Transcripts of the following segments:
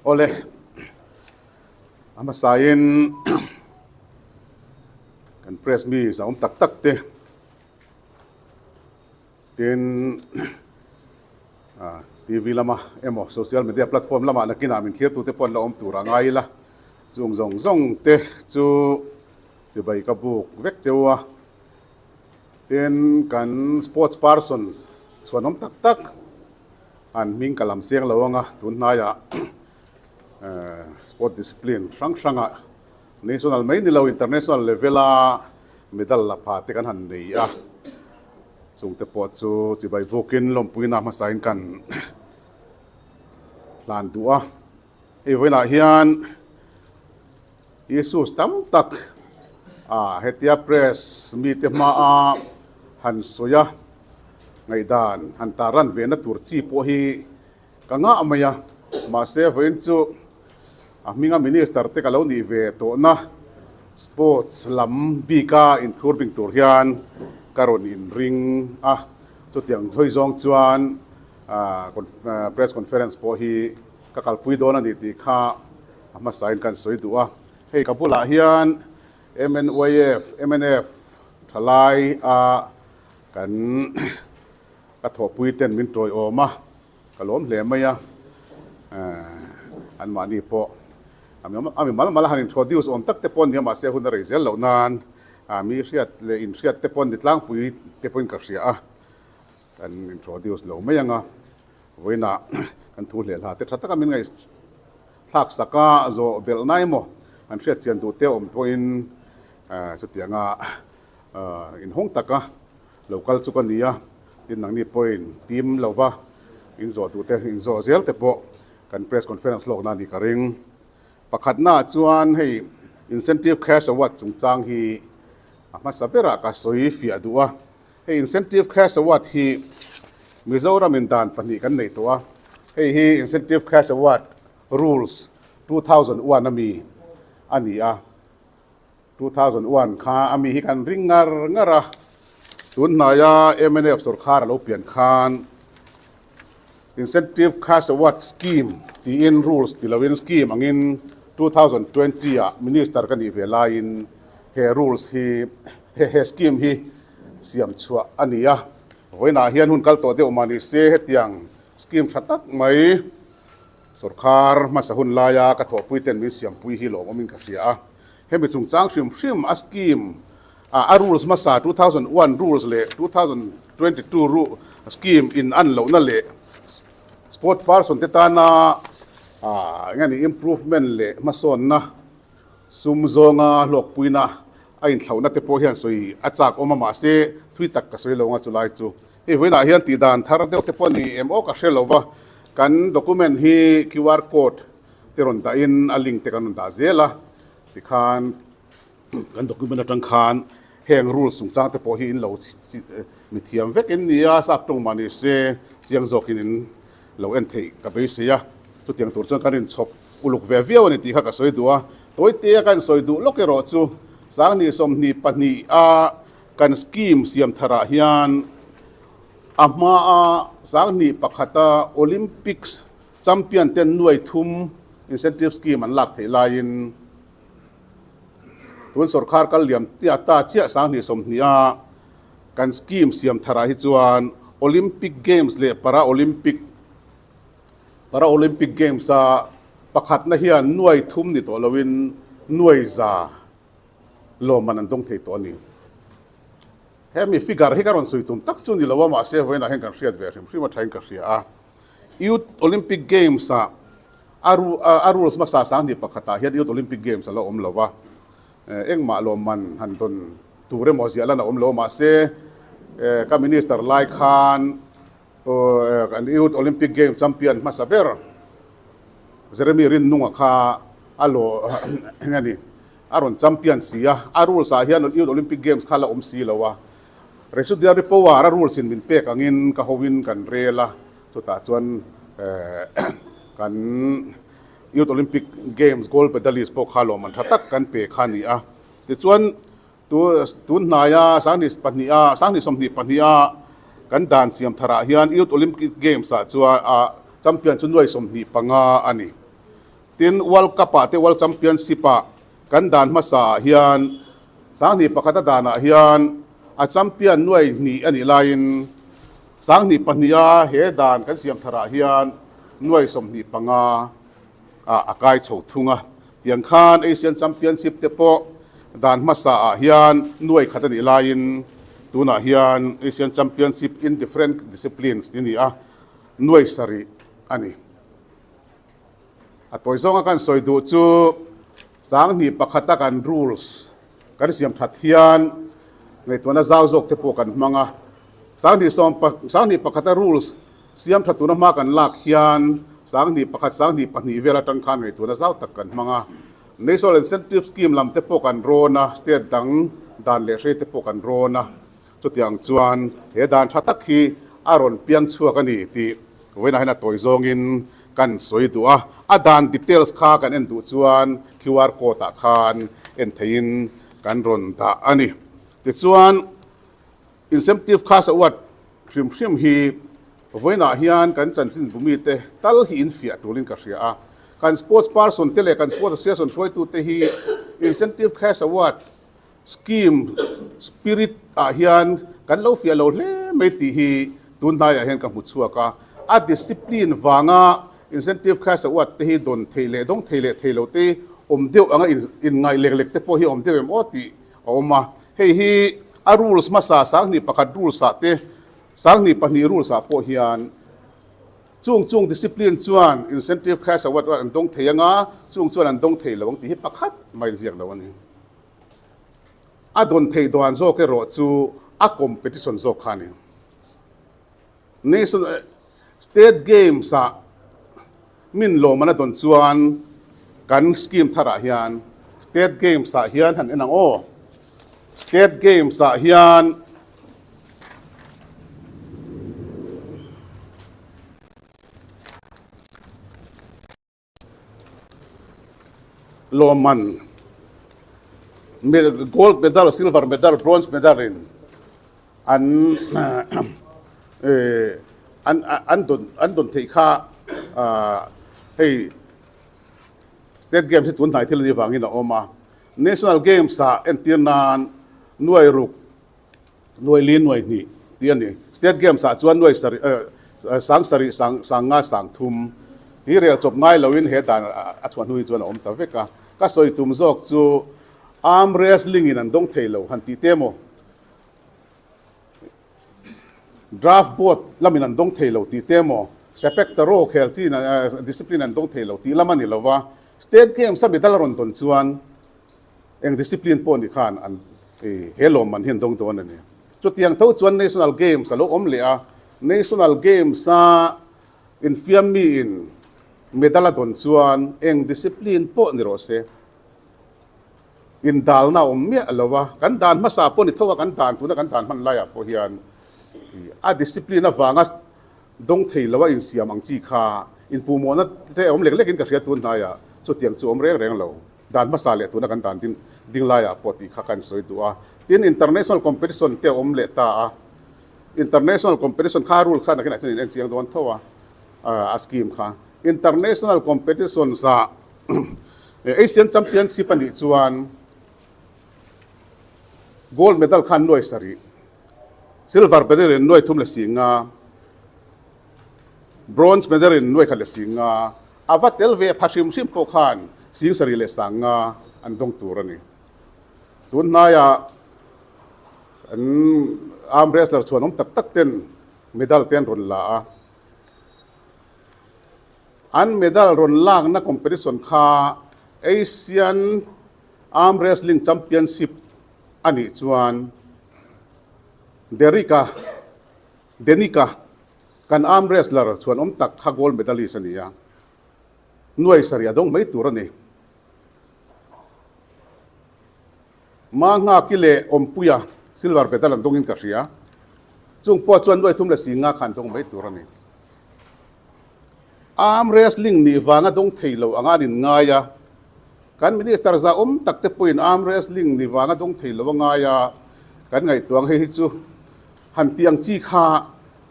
Awle, a hmasain kan press mi zahawm tak tak te tin TV lama emaw social media platform lamah nakinah min thlir tute pawh an la awm tur a ngai ila chung zawng zawng te chu chibai ka buk vek cheu a. Tin, kan sports persons chhuanawm tak tak an hming ka lam siang lo anga tun hnaiah sport discipline hrang hrangah national mai ni lo international level a medal la pha te kan han nei a, chungte pawh chu chibai bukin lawmpuina hmasain kan hlan duh a. Hei vawiinah hian. Issues tam tak a hetia press mite hmaa han sawi a, ngaihdan han tarlan ve na tur chi pawh hi ka ngah mai a, mahse vawiin chu a hminga minister te ka lo nih ve tawhna sports lam bika inthlur bing tur hian ka rawn inring a, chutiang hawi zawng chuan press conference pawh hi ka kalpui dawn a ni tih kha A hmasain kan sawi duh a, hei ka bulah hian MNYF, mnf thalai a kan ka thawhpui ten min tawiawm a, ka lawm hle mai a, anmahni pawh a mi mal mal a han introduce awm tak te pawh nia mahse hun a rei zel loh nan mi hriat leh inhriat te pawh ni tlangpui te pawhin ka hria a, kan introduce lo mai ang a. Vawiinah kan thu hleh hla te tha taka min ngaihthlak sak a, zawh belh na emaw an hriat chian duh te awm pawhin chutianga inhawng taka lo kal chu ka ni a, tin nangni pawhin team lova in zawh duh te in zawh zel te pawh kan press conference hlawkna a nih ka ring. Pakhatnaah chuan hei incentive cash award chungchang hi a hmasa berah ka sawi fiah duh a. Hei Incentive Cash Award hi Mizoram in dan pahnih kan nei tawh a, hei hi Incentive Cash Award Rules 2001 ami a ni a, 2001 kha ami hi kan ring ngar ngar a, tun hnaia mnf sawrkhar a lo pian khan Incentive Cash Award Scheme tiin rules ti loin scheme angin 2020 ah Minister ka nih ve laiin he rules hi he scheme hi siam chhuah a ni a, vawiinah hian hun kal tawh deuh mah ni se hetiang scheme tha tak mai sawrkhar hmasa hun laia ka thawhpui ten min siampui hi lawmawmin ka hria a, hemi chungchang hrim hrim a scheme a rules hmasa 2001 rules leh 2022 scheme in an lohna leh sport person te tana eng nge ni improvement leh hmasawnna Sum zawnga hlawkpuina a inthlauhna te pawh hian sawi a chak awm a, mahse thui tak ka sawi lo anga chulai chu. Hei vawiinah hian tih dan thar deuh te pawh ni em aw ka hre lo va, kan document hi QR code te rawn dahin a link te kan rawn dah zel a, tikhan kan document atang khan heng rules chungchang te pawh hi in lo mithiam vek in ni a, sap tawng mah ni se chiang zawkin in lo en theih ka beisei a, chutiang tur chuan kan inchhawp uluk ve viau a ni tih kha ka sawi duh a, Tawitea kan sawi duh lawk erawh chu Sanghnih 22 a kan scheme siam tharah hian a hmaa Sanghnih pakhata Olympics champion ten nuai thum incentive scheme an lak theih laiin tun sawrkhar kal liam tia ta chiah Sanghnih 20 a Kan scheme siam tharah hi chuan Olympic Games leh Para Olympic Para Olympic Games a pakhatna hian nuai thum ni tawh loin nuai za lawmman an dawng thei tawh a ni. Hemi figure hi ka rawn sawi tum tak chu ni lo a, mahse vawiinah hian kan hriat ve hrim hrim a thain ka hria a. Youth Olympic Games ah a a rules hmasa 2001 ah hian Youth Olympic Games a la awm lo va, Engmah lawmman han dawn tur emaw ziah lan a awm lo mahse ka minister lai khan kan Youth Olympic Games champion hmasa ber Jeremy Rinnunga kha a law eng a ni a rawn champion si a, a rules ah hian Youth Olympic Games kha la awm si lo a, Residuary power a rules in min pek angin ka hoin kan rel a, chutah chuan kan Youth Olympic Games gold medalist pawh kha lawmman tha tak kan pe kha a ni a. Tichuan, tun hnaia 22 a, 22 a kan Kan dan siam tharah hian Youth Olympic Games ah chuan ah champion chu nuai 25 a ni. Tin, World Cup ah te World Championship ah kan dan hmasa ah hian 2001 a danah hian a champion nuai hnih a nih laiin 2002 a he dan kan siam tharah hian nuai 25 ah a kai chho thung a. Tiang khan Asian Championship te pawh dan hmasa ah hian nuai khat a nih laiin tunah hian Asian Championship in different disciplines tih a ni a, nuai sarih a ni. A tawi zawnga kan sawi duh chu 2001 a kan rules kan siam that hian ngaihtuahna zau zawk te pawh kan hmang a. 2021 a rules Siam tha tuna hma kan lak hian 2001, 2002 vel atang khan ngaihtuahna zau tak kan hmang a. National Incentive Scheme lam te pawh kan rawn a, state dang dan leh hrei te pawh kan rawn a. Chutiang chuan he dan tha tak hi a rawn piang chhuak a ni tih vawiinah hian a tawi zawngin kan sawi duh a. A dan details kha kan en duh chuan QR code ah khan en theihin kan rawn dah a ni. Tichuan. Incentive khas a uat hrim hrim hi vawiinah hian kan chanchin bumite tal hi infiah tulin ka hria a. Kan sports person te leh kan sports association hruaitute hi incentive cash award scheme spirit ah hian kan lo fiah lo hle mai tih hi tun hnaiah hian ka hmu chhuak a. A discipline vanga incentive cash award te hi dawn thei leh dawng thei leh thei lo te awm deuh anga inngaih lek lek te pawh hi awm deuh em aw tih a awm a. Hei hi a rules hmasa 2001 rules ah te, 2002 rules ah pawh hian chung chung discipline chuan incentive cash award an dawng thei anga, chung chuan an dawng thei lo ang tih hi pakhat mai inziak lo a ni. A dawn thei dan zawk erawh chu a competition zawk kha a ni. National State Games ah min lawm an a dawn chuan kan scheme tharah hian State Games ah hian han en ang aw. State Games ah hian Lawmman, Gold medal, Silver medal, Bronze medal in an an dawn an dawn theih kha hei State Games hi tun hnai thil a nih vangin a awm a. National Games ah entir nan nuai ruk nuai li nuai hnih tih a ni. State Games ah chuan nuai sarih sang sarih sang sang nga sang thum tih rel chawp ngai loin he dan a chhuah hnu hi chuan a awm ta vek a. Ka sawi tum zawk chu arm wrestling in an dawng thei lo han tih te maw? Draft board lamin an dawng thei lo tih te maw? Sepak Takraw khel chin discipline an dawng thei lo tih lam a ni lo va. State Games a medal a rawn dawn chuan Eng discipline pawh ni khan an he lawmman hi an dawng dawn a ni. Chutiang tho chuan National Games a lo awm leh a, National Games a infiam miin medal a dawn chuan eng discipline pawh ni rawh se, indalna a awm miah lo a, kan dan hmasa pawh ni tho a, kan dan tuna kan dan hman laiah pawh hian a discipline avanga dawng thei lo a insiam ang chi kha inpuhmawhna te a awm lek lekin ka hria tun hnaiah chutiang chu awm reng reng lo. Dan hmasa leh tuna kan dan ding ding laiah pawh tih kha kan sawi duh a. Tin, international competition te a awm leh ta a. International competition kha rule khan nakinah chuan in en chiang dawn tho a, a scheme kha. International competitions ah Asian Championship a nih chuan gold medal khan nuai sarih, silver medal in nuai thum leh si nga, bronze medal in nuai khat leh si nga, A va tel ve pha hrim hrim pawh khan sing sarih leh sang nga an dawng tur a ni. Tun hnaiah an arm wrestler chhuan awm tak tak ten medal te an rawn la a. An medal rawn lakna competition kha Asian Arm Wrestling Championship a nih chuan Derrick-a Denika Kan arm wrestler chuan awm tak kha gold medalist a ni a, nuai sarih a dawng mai tur a ni. Ma Nghaki leh Awmpuia silver medal an dawngin ka hria. Chung pawh chuan nuai thum leh si nga kha an dawng mai tur a ni. Arm wrestling nih vanga dawng thei lo anga an inngai a, kan minister za awm tak te pawhin arm wrestling nih vanga dawng thei lo a ngai a, kan ngaihtuah ang hei hi chu han tih ang chi kha.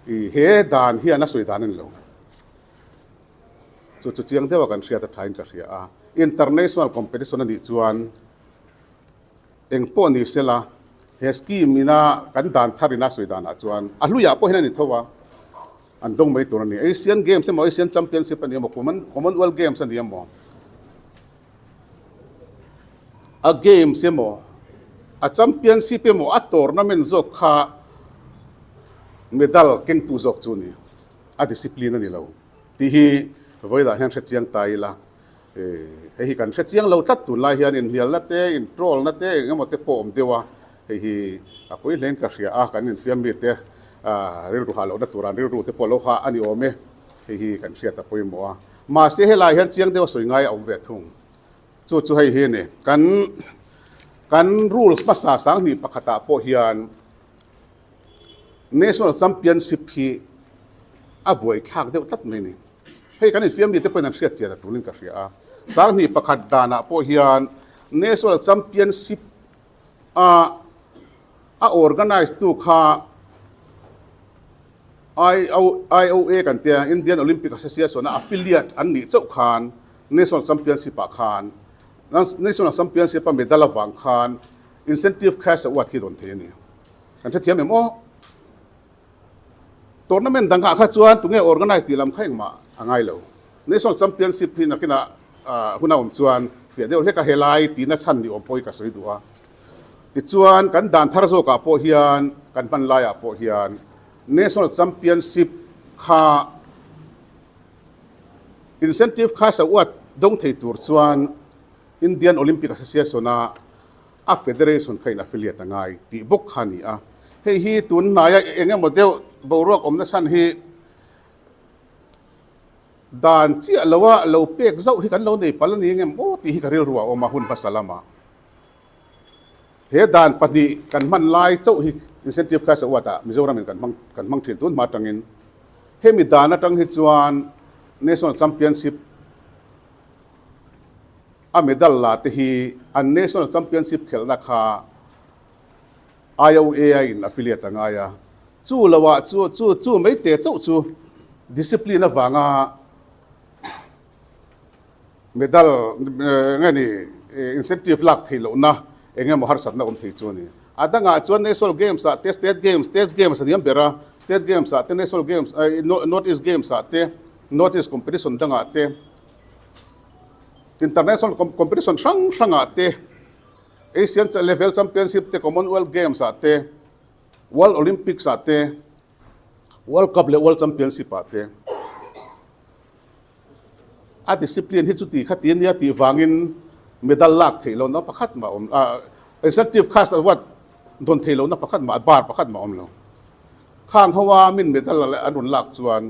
He dan hian a sawi dan a ni lo. Chu chu chiang deuha kan hriat a thain ka hria a. International competition a nih chuan eng pawh ni sela he scheme ina kan dan thar ina sawi danah chuan a hluiah pawh hian a ni tho a, an dawng mai tur a ni. Asian Games emaw Asian Championship a ni emaw Commonwealth Games a ni emaw a games emaw a championship emaw a tournament zawk kha medal kengtu zawk chu a ni. A discipline a ni lo tih hi vawilah hian hre chiang ta ila, hei hi kan hre chiang lo tlat tunlai hian inhnialna te, in troll na te eng emaw te pawh awm deuh a, hei hi a pui hlein ka hria a, kan infiam mi te rilru hah lohna tur an rilru te pawh lo hah a ni awm e, hei hi kan hriat a pawimawh a, mahse helai hian chiang deuh a sawi ngai a awm ve thung, chu chu hei hi a ni, kan kan rules hmasa sanghnih pakhatah pawh hian. National Championship hi a buaithlak deuh tlat mai a ni. Hei kan infiam mi te pawhin an hriat chian a tulin ka hria a. Sanghnih pakhat danah pawh hian National Championship a a organise tu kha IOA kan tia Indian Olympic Association a affiliate an nih chauh khan National Championship ah khan National Championship a medal avang khan Incentive cash a uat hi rawn thei a ni. Kan hrethiam em aw? Tournament dangah kha chuan tunge organize tih lam kha engmah a ngai lo. National Championship hi nakinah hun a awm chuan fiah deuh hlek a helai tihna chhan ni awm pawh hi ka sawi duh a. Tichuan kan dan thar zawkah pawh hian kan hman laiah pawh hian National Championship kha incentive cash a uat dawng thei tur chuan Indian Olympic Association-a a federation kha in affiliate a ngai tih bawk kha a ni a. Hei hi tun hnaia eng emaw deuh boruak awmna chhan hi dan chiah loa lo pek zauh hi kan lo nei palh a ni engem aw tih hi ka rilru a awm a hun hmasa lamah. He dan pahnih kan hman lai chauh hi incentive kha Sawat-ah Mizoram-in kan hmang kan hmang thin tun hma atangin hemi dan atang hi chuan National Championship A medal la te hi an National Championship khelhna kha IOA a in affiliate a ngai a, chu lo ah chu chu chu mai te chauh chu discipline avanga medal nge ni incentive lak theih lohna eng emaw harsatna awm thei chu a ni. A dangah chuan National Games ah te State Games, State Games a niam ber a, State Games ah te National Games North East Games ah te North East competition dangah te International competition hrang hrangah te, Asian level championship te, Commonwealth Games ah te, World Olympics ah te, World Cup leh World Championship ah te a discipline hi chuti kha ti ania tih vangin medal lak theih lohna pakhat mah a awm incentive cash award dawn theih lohna pakhat mah bar pakhat mah a awm lo. Khang ho a min medal an rawn lak chuan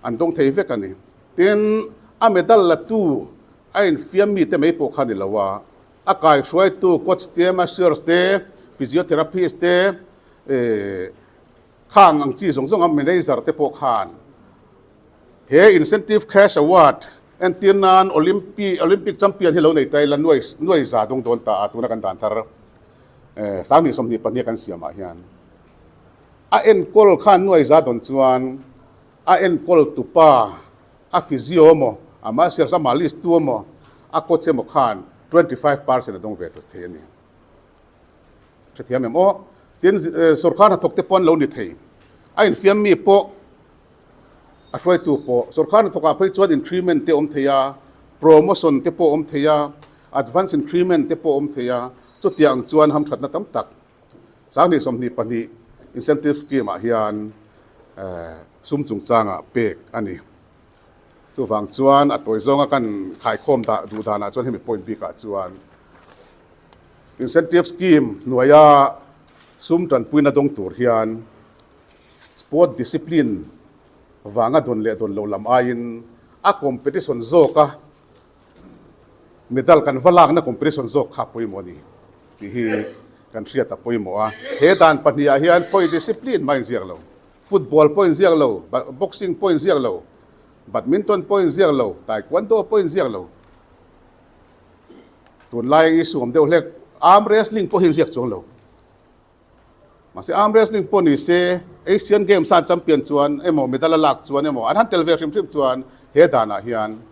an dawng thei vek a ni. Tin, a medal la tu a infiam mite mai pawh kha ni lo a, a kaihruaitu coach te, masseurs te, physiotherapist te, khang ang chi zawng zawng a manager te pawh khan he incentive cash award entir nan Olympic Olympic champion hi lo nei ta ila nuai nuai za dawng dawn ta a tuna kan dan thar 2022 kan siamah hian a enkawl khan nuai za dawn chuan A enkawl tupa, a physio emaw, a masseurs, a malis tu emaw, a coach emaw khan 25% a dawng ve tur thei a ni. Hrethiam em aw? Tin, sorkar hnathawk te pawh an lo ni thei. A infiam mi pawh, a hruaitu pawh, sorkar hnathawkah phei chuan increment te awm thei a, promotion te pawh awm thei a, advance increment te pawh awm thei a, chutiang chuan hamthatna tam tak 2022 incentive scheme ah hian sum chungchangah pek a ni. Chuvang chuan a tawi zawnga kan khaikhawm dah duh danah chuan hemi point bikah chuan incentive scheme hnuaia sum tanpuina dawng tur hian sport discipline vanga dawn leh dawn lo lam aiin a competition zawka Medal kan va lakna competition zawk kha pawimawh a ni tih hi kan hriat a pawimawh a. He dan pahnihah hian pawh discipline mah a inziak lo, football pawh a inziak lo, boxing pawh a inziak lo, badminton pawh a inziak lo, taekwondo pawh a inziak lo. Tunlai issue awm deuh hlek arm wrestling pawh hi a inziak chuang lo. Mahse arm wrestling pawh ni se Asian Games a an champion chuan emaw medal a lak chuan emaw an han tel ve hrim hrim chuan he danah hian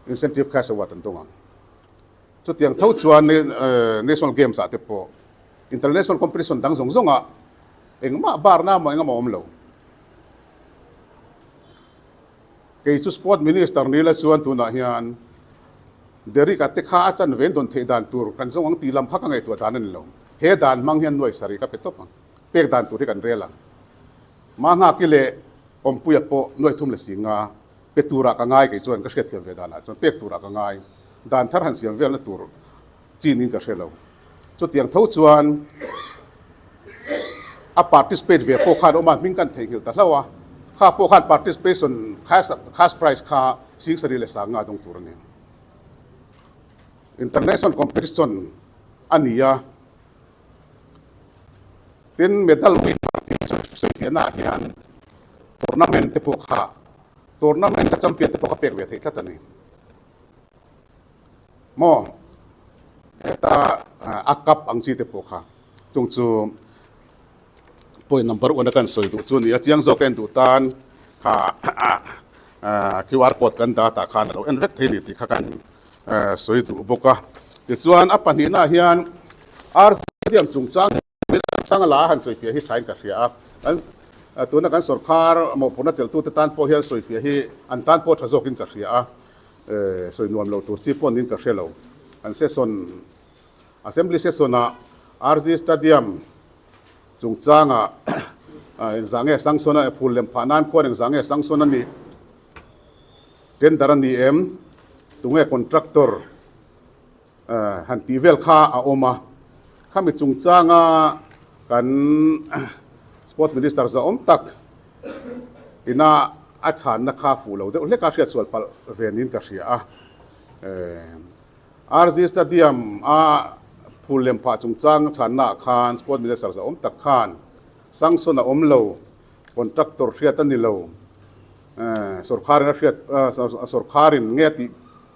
incentive cash award an dawng ang. Chutiang tho chuan National Games ah te pawh international competition dang zawng zawng ah engmah barna emaw engemaw a awm lo. Kei chu Sport Minister ni la chuan tunah hian Derek-a te kha a chanve an dawn theih dan tur kan zawng ang tih lam kha ka ngaihtuah dan a ni lo. He dan hmang hian nuai sarih ka pe tawp ang. Pek dan tur hi kan rel ang. Mahngaki leh Awmpuia pawh nuai thum leh singa pe turah ka ngai kei chuan ka hriatthiam ve danah chuan pek turah ka ngai. Dan thar han siam velna tur chin in ka hre lo. Chutiang tho chuan a participate ve pawh khan awm a, hming kan theihnghilh ta hlauh a, kha pawh khan participation cash prize kha Singsari leh Sanga dawng tur a ni. International competition a ni a, tin medal winner tih chu sawifiahna ah hian tournament te pawh kha tournament a champion te pawh kha pek ve theih tlat a ni. Maw? Heta a cup ang chi te pawh kha chung chu point number one a kan sawi duh chu a ni a, chiang zawk a en duh tan kha QR code kan dah tah khan a lo en vek thei a ni tih kha kan sawi duh bawk a. Tichuan a pahnihnaah hian RC Stadium chungchang Chang la han sawifiah hi thain ka hria a, kan tuna kan sorkar mawhphurhna chelhtute tan pawh hian sawifiah hi an tan pawh tha zawkin ka hria a, sawi nuam lo tur chi pawh niin ka hre lo. Kan session, Assembly session ah RG Stadium chungchangah engzah nge sanction a phul lem phah nan khuan engzah nge sanction a nih, tender a ni em, tunge contractor, Han tih vel kha a awm a, khami chungchanga kan Sports Minister zahawm tak ina a chhanna kha fuh lo deuh hlek a hriatsual palh ve niin ka hria a. RG Stadium a phul lem phah chungchang chhanna ah khan Sports Minister zahawm tak khan sanction a awm lo, contractor hriat a ni lo, sorkharin a hriat sorkharin nge a tih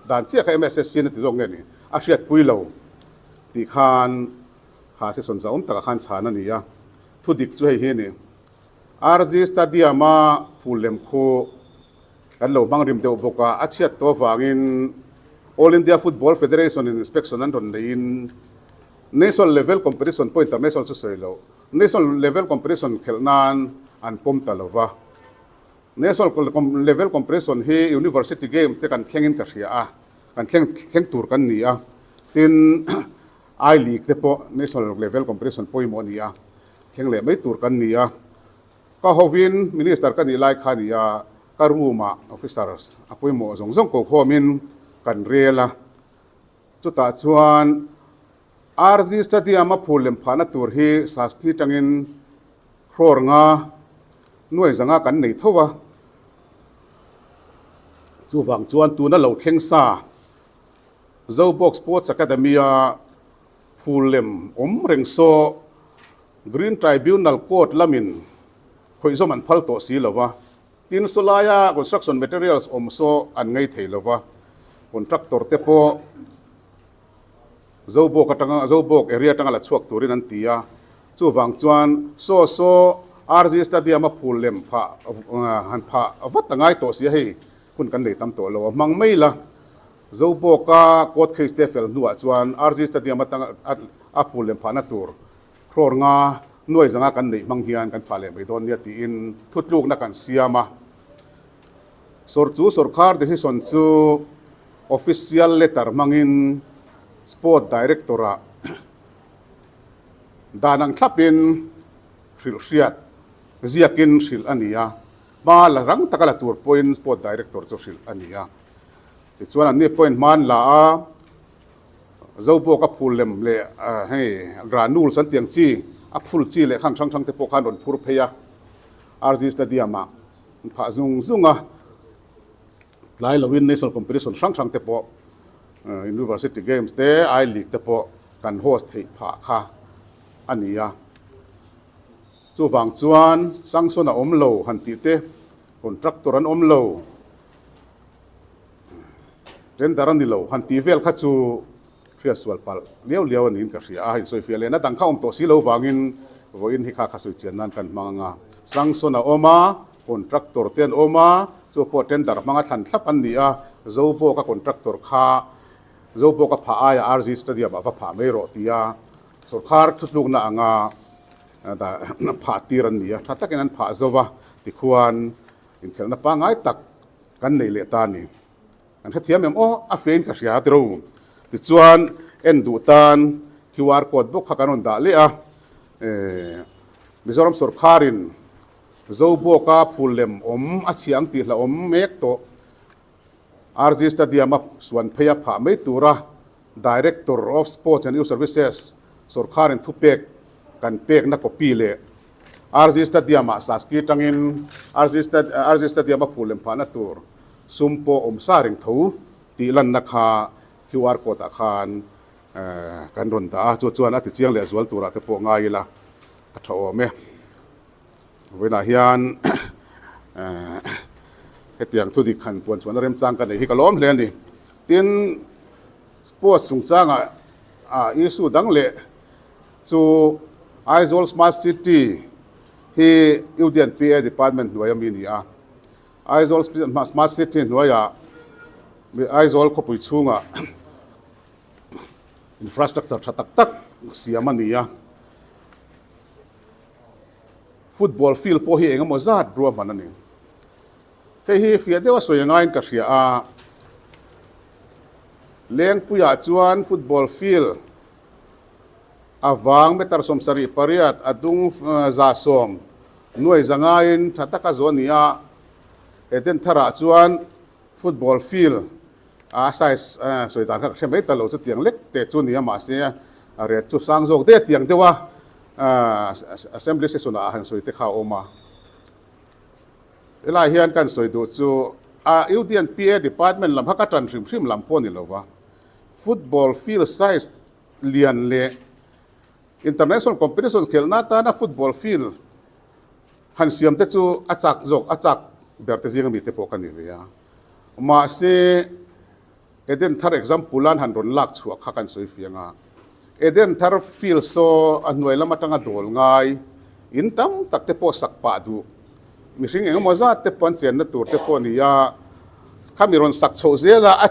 Dan chiah kha MSSC na ti zawk nge ni? A hriatpui lo tih khan kha session zahawm takah khan chhan a ni a. Thu dik chu hei hi a ni. RG Stadium-a phul lem khu kan lo hmang rim deuh bawk a, a chhiat tawh avangin All India Football Federation in inspection an rawn neihin National level competition pawh international chu sawi loh, National level competition khelh nan an pawm ta lo va. National level competition hi University Games te kan thlengin ka hria a, kan thleng thleng tur kan ni a, tin I League te pawh National level competition pawimawh a ni a, thleng leh mai tur kan ni a. Ka hovin Minister ka nih lai kha a ni a, ka room ah officers a pawimawh zawng zawng ko khawmin kan rel a, chutah chuan RG Stadium a phul lem phahna tur hi Sasthi tangin Crore nga nuai zanga kan nei tho a, chuvang chuan tuna lo thleng sa Zobawk Sports Academy a phul lem awm reng saw Green Tribunal Court lamin khawihzawm an phal tawh si lo va, tin sawlaia construction materials awm saw an ngei thei lo va, contractor te pawh Zobawk atanga Zobawk area atanga la chhuak turin an ti a, chuvang chuan saw saw RG Stadium a phul lem phah han phah vat a ngai tawh si a hei hun kan nei tam tawh lo a hmang mai la. Zobawka court case te fel hnuah chuan RG Stadium atanga a phul lem phahna tur crore nga nuai zanga kan neih hmang hian kan phah leh mai dawn nia tiin thutlukna kan siam a. Sawr chu sawrkar decision chu Official letter hmangin Sport Director-ah dan ang thlapin hrilh hriat ziakin hrilh a ni a, hma la rang taka la tur pawhin Sport Director chu hrilh a ni a. Tichuan anni pawhin hma an la a, Zobawk a phul lem leh hei granules an tih ang chi, a phul chi leh khang hrang hrang te pawh khan rawn phur phei a, RG Stadium-ah an phah zung zung a. Tlai loin national competition hrang hrang te pawh University Games te I League te pawh kan host theih phah kha a ni a. Chuvang chuan sanction a awm lo han tih te, contractor an awm lo, tender a ni lo han tih vel kha chu hriatsual palh liau liau a niin ka hria a, insawifiah lehna dang kha awm tawh si lo vangin Vawiin hi kha kha sawi chian nan kan hmang ang a. Sanction a awm a, contractor te an awm a, chu pawh tender hmanga thlan thlap an ni a, Zobawka contractor kha Zobawka phah aia RG Stadium ah va phah mai rawh tia sorkar thutlukna anga phah tir an ni a, tha takin an phah zo va, tikhuan inkhelhna pangngai tak kan nei leh ta a ni. Kan hrethiam em aw, a fein ka hria tiro. Tichuan en duh tan QR code bawk kha kan rawn dah leh a, Mizoram sawrkharin Zobawka phul lem awm a chhia ang tih hlauhawm mek tawh. RG Stadium a suan phei a phah mai tura Director of Sports and Youth Services sawrkharin thupek kan pekna copy leh RG Stadium-ah Saski tangin RG Stadium a phul lem phahna tur sum pawh awm sa reng tho tih lanna kha QR code ah khan kan rawn dah a, chu chuan a ti chiang leh zual turah te pawh ngai ila a tha awm e. Vawiinah hian hetiang thu dik han puan chhuahna remchang ka nei hi ka lawm hle a ni. Tin, sports chungchangah issue dang leh chu Aizawl Smart City hi UDNPA department hnuai ami a ni a. Aizawl Smart City hnuaiah Aizawl khawpui chhungah infrastructure tha tak tak siam a ni a. Football field pawh hi eng emaw zat ruahman a ni. Hei hi fiah deuha sawi a ngaiin ka hria a, Lengpuiah chuan football field a vang meter 78 a dung 100 nuai zangaiin tha taka zawh a ni a, Eden tharah chuan football field a size sawi dan kha ka hre mai ta lo chutiang lek te chu ni a mahse a rate chu sang zawk daih a tiang deuh a assembly session ah han sawi te kha a awm a helai hian kan sawi duh chu a UDNPA department lam kha ka tan hrim hrim lam pawh a ni lo va football field size lian leh international competition khelhna atana football field Han siam te chu a chak zawk, a chak ber te zinga mi te pawh ka ni ve a. Mahse, Eden Thar example an han rawn lak chhuah kha kan sawi fiang a. Eden Thar field saw a hnuai lam atanga dawl ngai, in tam tak te pawh sak pah duh, mihring eng emaw zat te pawh an chenna tur te pawh a ni a. Khami rawn sak chhoh zel a,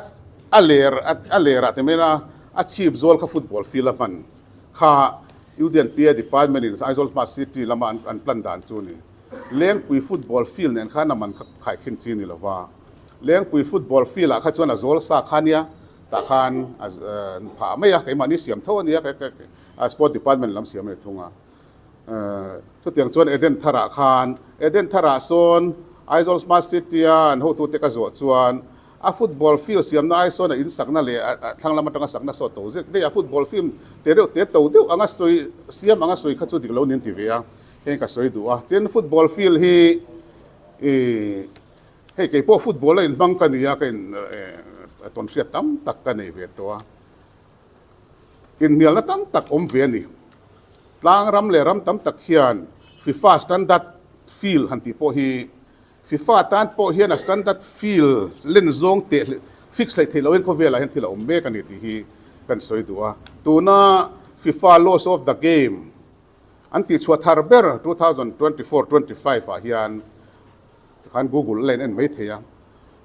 a ler a lerah te mela a chhip zawl kha football field a hman kha UDNPA department in Aizawl Smart City lama an plan dan chu a ni. Lengpui football field nen khan a man kha khaikhin chi a ni lova. Lengpui football field ah kha chuan a zawl sa kha nia, tah khan a phah mai a, keimahni siam tho a nia, sport department lam siam a ni thung a. Chutiang chuan Eden Tharah khan, Eden Tharah sawn Aizawl Smart City a an hotute ka zawh chuan a football field siamna ai sawn a insakna leh a thlang lam atanga sakna saw to zek daih a, football field te reuh te to deuh anga sawi siam anga sawi kha chu dik lo niin ti ve a, heng ka sawi duh a. Tin, football field hi ih hei kei pawh football a inhmang ka ni a, ka in tawn hriat tam tak ka nei ve tawh a, inhnialna tam tak awm ve a ni. Tlang ram leh ram tam tak hian FIFA standard field han tih pawh hi FIFA tan pawh hian a standard field len zawng teh fix hleih theih lohin khawvelah hian thil a awm mek a ni tih hi kan sawi duh a. Tuna FIFA Laws of the Game an tihchhuah thar ber 2024 25 ah hian tikhan Google a la in en mai thei a.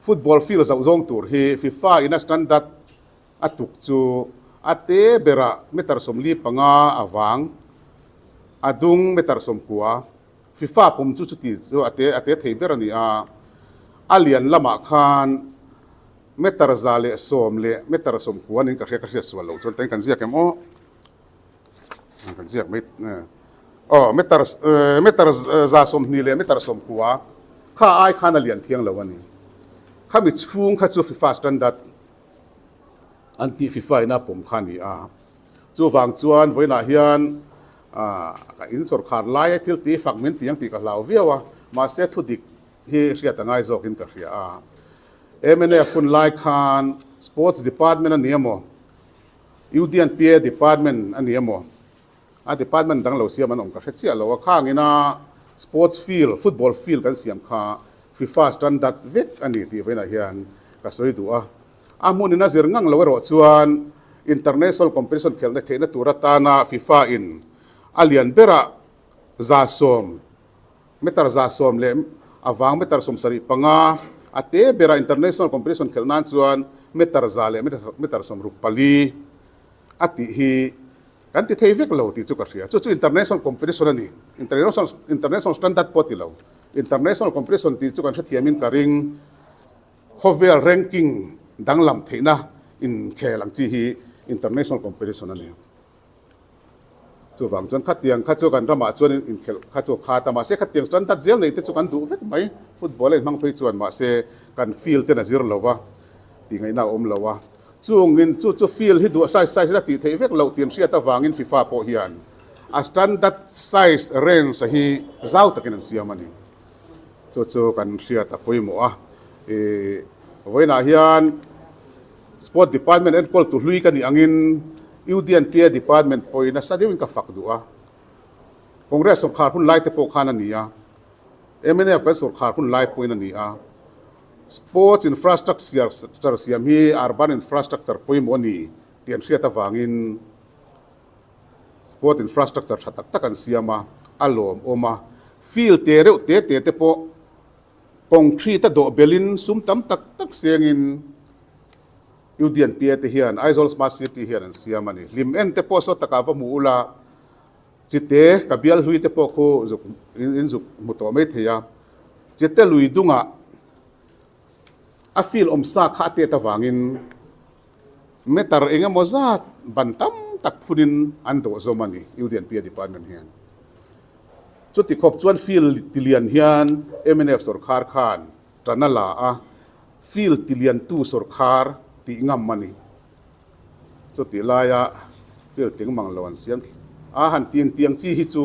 Football field zoh zawng tur hi FIFA in a standard a tuk chu a te berah meter 45 a vang, a dung meter 90. FIFA pum chu chuti chu a te a te thei ber a ni a, a lian lamah khan meter 110 leh meter 90 niin ka hria, ka hriat sual loh chuan tain kan ziak em aw, kan ziak mai aw meter meter 120 leh meter 90 kha ai khan a lian thiang lo a ni. Khami chhung kha chu FIFA standard an tih FIFA in a pawm kha a ni a, chuvang chuan vawiinah hian Ka in sawrkhar lai a thil ti fak min ti ang tih ka hlau viau a, mahse thu dik hi hriat a ngai zawkin ka hria a. Mnf hun lai khan Sports Department a ni emaw, UDNPA Department a ni emaw, a department dang lo siam an awm ka hre chiah lo a, khangina Sports field, football field kan siam kha FIFA standard vek a ni tih vawiinah hian ka sawi duh a. A hmunin a zir ngang lo erawh chuan international competition khelhna theihna tur atana FIFA in a lian berah 110, meter 110 leh a vang meter 75, a te berah international competition khelh nan chuan meter 100 leh meter 64 a tih hi kan ti thei vek lo tih chu ka hria. Chu chu international competition a ni. International standard pawh a ti lo. International competition tih chu kan hrethiamin ka ring. Khawvel ranking danglam theihna inkhel ang chi hi international competition a ni. Chuvang chuan khatiang kha chu kan ramah chuan inkhelh kha chu a khat a, mahse khatiang standard zel nei te chu kan duh vek mai. Football a inhmang phei chuan mahse kan field ten a zir lo va, tih ngaihna a awm lo a. Chungin chu chu field hi duh size size in a tih theih vek loh tih an hriat avangin FIFA pawh hian a standard size range a hi zau takin an siam a ni. Chu chu kan hriat a pawimawh a. Ih vawiinah hian Sport Department enkawl tu hlui ka nih angin UDNPA Department pawhin nasa deuhin ka fak duh a. Congress sawrkhar hun lai te pawh khan a ni a, mnf kan sawrkhar hun lai pawhin a ni a. Sports infrastructure siam hi urban infrastructure pawimawh a ni tih an hriat avangin Sport infrastructure tha tak tak an siam a, a lawmawm a. Field te reuh te te te pawh concrete a dawh belhin sum tam tak tak sengin UDNPA te hian Aizawl Smart City hian an siam a ni. Hlim en te pawh saw takah va hmu ula, Chite ka bial hlui te pawh khu zuk in zuk hmu tawh mai thei a. Chite lui dungah a field awm sa kha a tet avangin Meter eng emaw zat ban tam tak phunin an dawh zawm a ni, UDNPA department hian. Chuti khawp chuan field tilian hian mnf sawrkhar khan tan a la a, field tiliantu sawrkhar tih ngam a ni. Chuti laia field ting mang lo an siam a, han tin tiang chi hi chu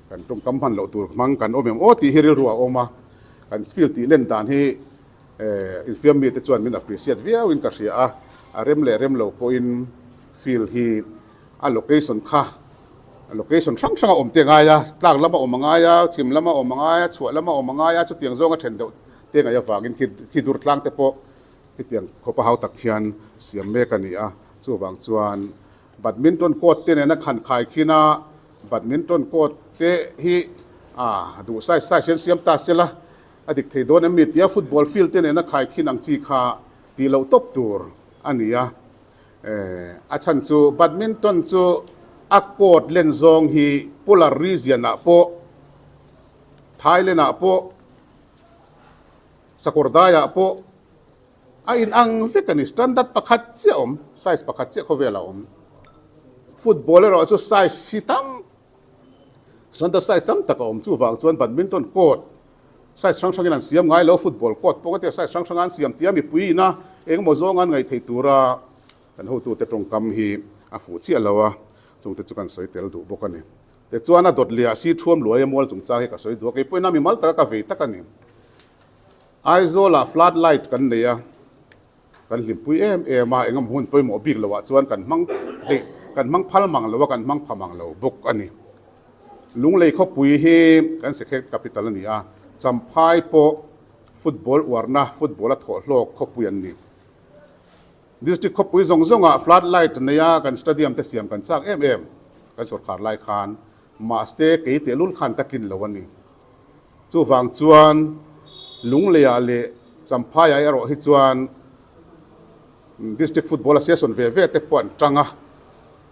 kan tawngkam hman loh tur hmang kan awm em aw tih hi rilru a awm a, kan field tih len dan hi Infiam mite chuan min appreciate viauin ka hria a, a rem leh rem lo pawhin field hi a location kha location hrang hrang a awm te ngai a, tlak lama awm a ngai a, chhim lama awm a ngai a, chhuah lama awm a ngai a, chutiang zawnga then deuh te ngaih avangin khi dur tlang te pawh khitiang khawpa hau tak hian siam mek a ni a, chuvang chuan Badminton court te nena khan khai khin a, badminton court te hi a duh size size hian siam ta se la, A dik thei dawn em mi tia football field te nena khaikhin ang chi kha tih loh tawp tur a ni a. A chhan chu badminton chu a court len zawng hi Polar region ah pawh, Thailand ah pawh, Sakawrdai ah pawh a in ang vek a ni. Standard pakhat chiah a awm, size pakhat chiah khawvel a awm. Football erawh chu size hi tam Standard size tam tak a awm chuvang chuan badminton court size hrang hrangin an siam ngai lo, football court pawh ka tia size hrang hranga an siam tia mipui ina engemaw zawnga an ngaih theih tura kan hotute tawngkam hi a fuh chiah lo a, chungte chu kan sawi tel duh bawk a ni. Tichuan a dawt leh ah si thuam luai a mual chungchang hi ka sawi duh a, keipawhin a mimal taka ka vei tak a ni. Aizawlah flood light kan nei a. Kan hlimpui em em a, engemaw hun pawimawh bik loah chuan kan hmang theih, kan hmang phal mang lo a, kan hmang pha mang lo bawk a ni. Lunglei khawpui hi kan Sekhet capital a ni a, Champhai pawh football uarna, football a thawh hlawk khawpui an ni. District khawpui zawng zawngah flood light neia kan stadium te siam kan chak em em kan sawrkar lai khan, mahse kei tehlul khan ka tlin lo a ni. Chuvang chuan Lungleiah leh Champhaiah erawh hi chuan District Football Association ve ve te pawh an tang a,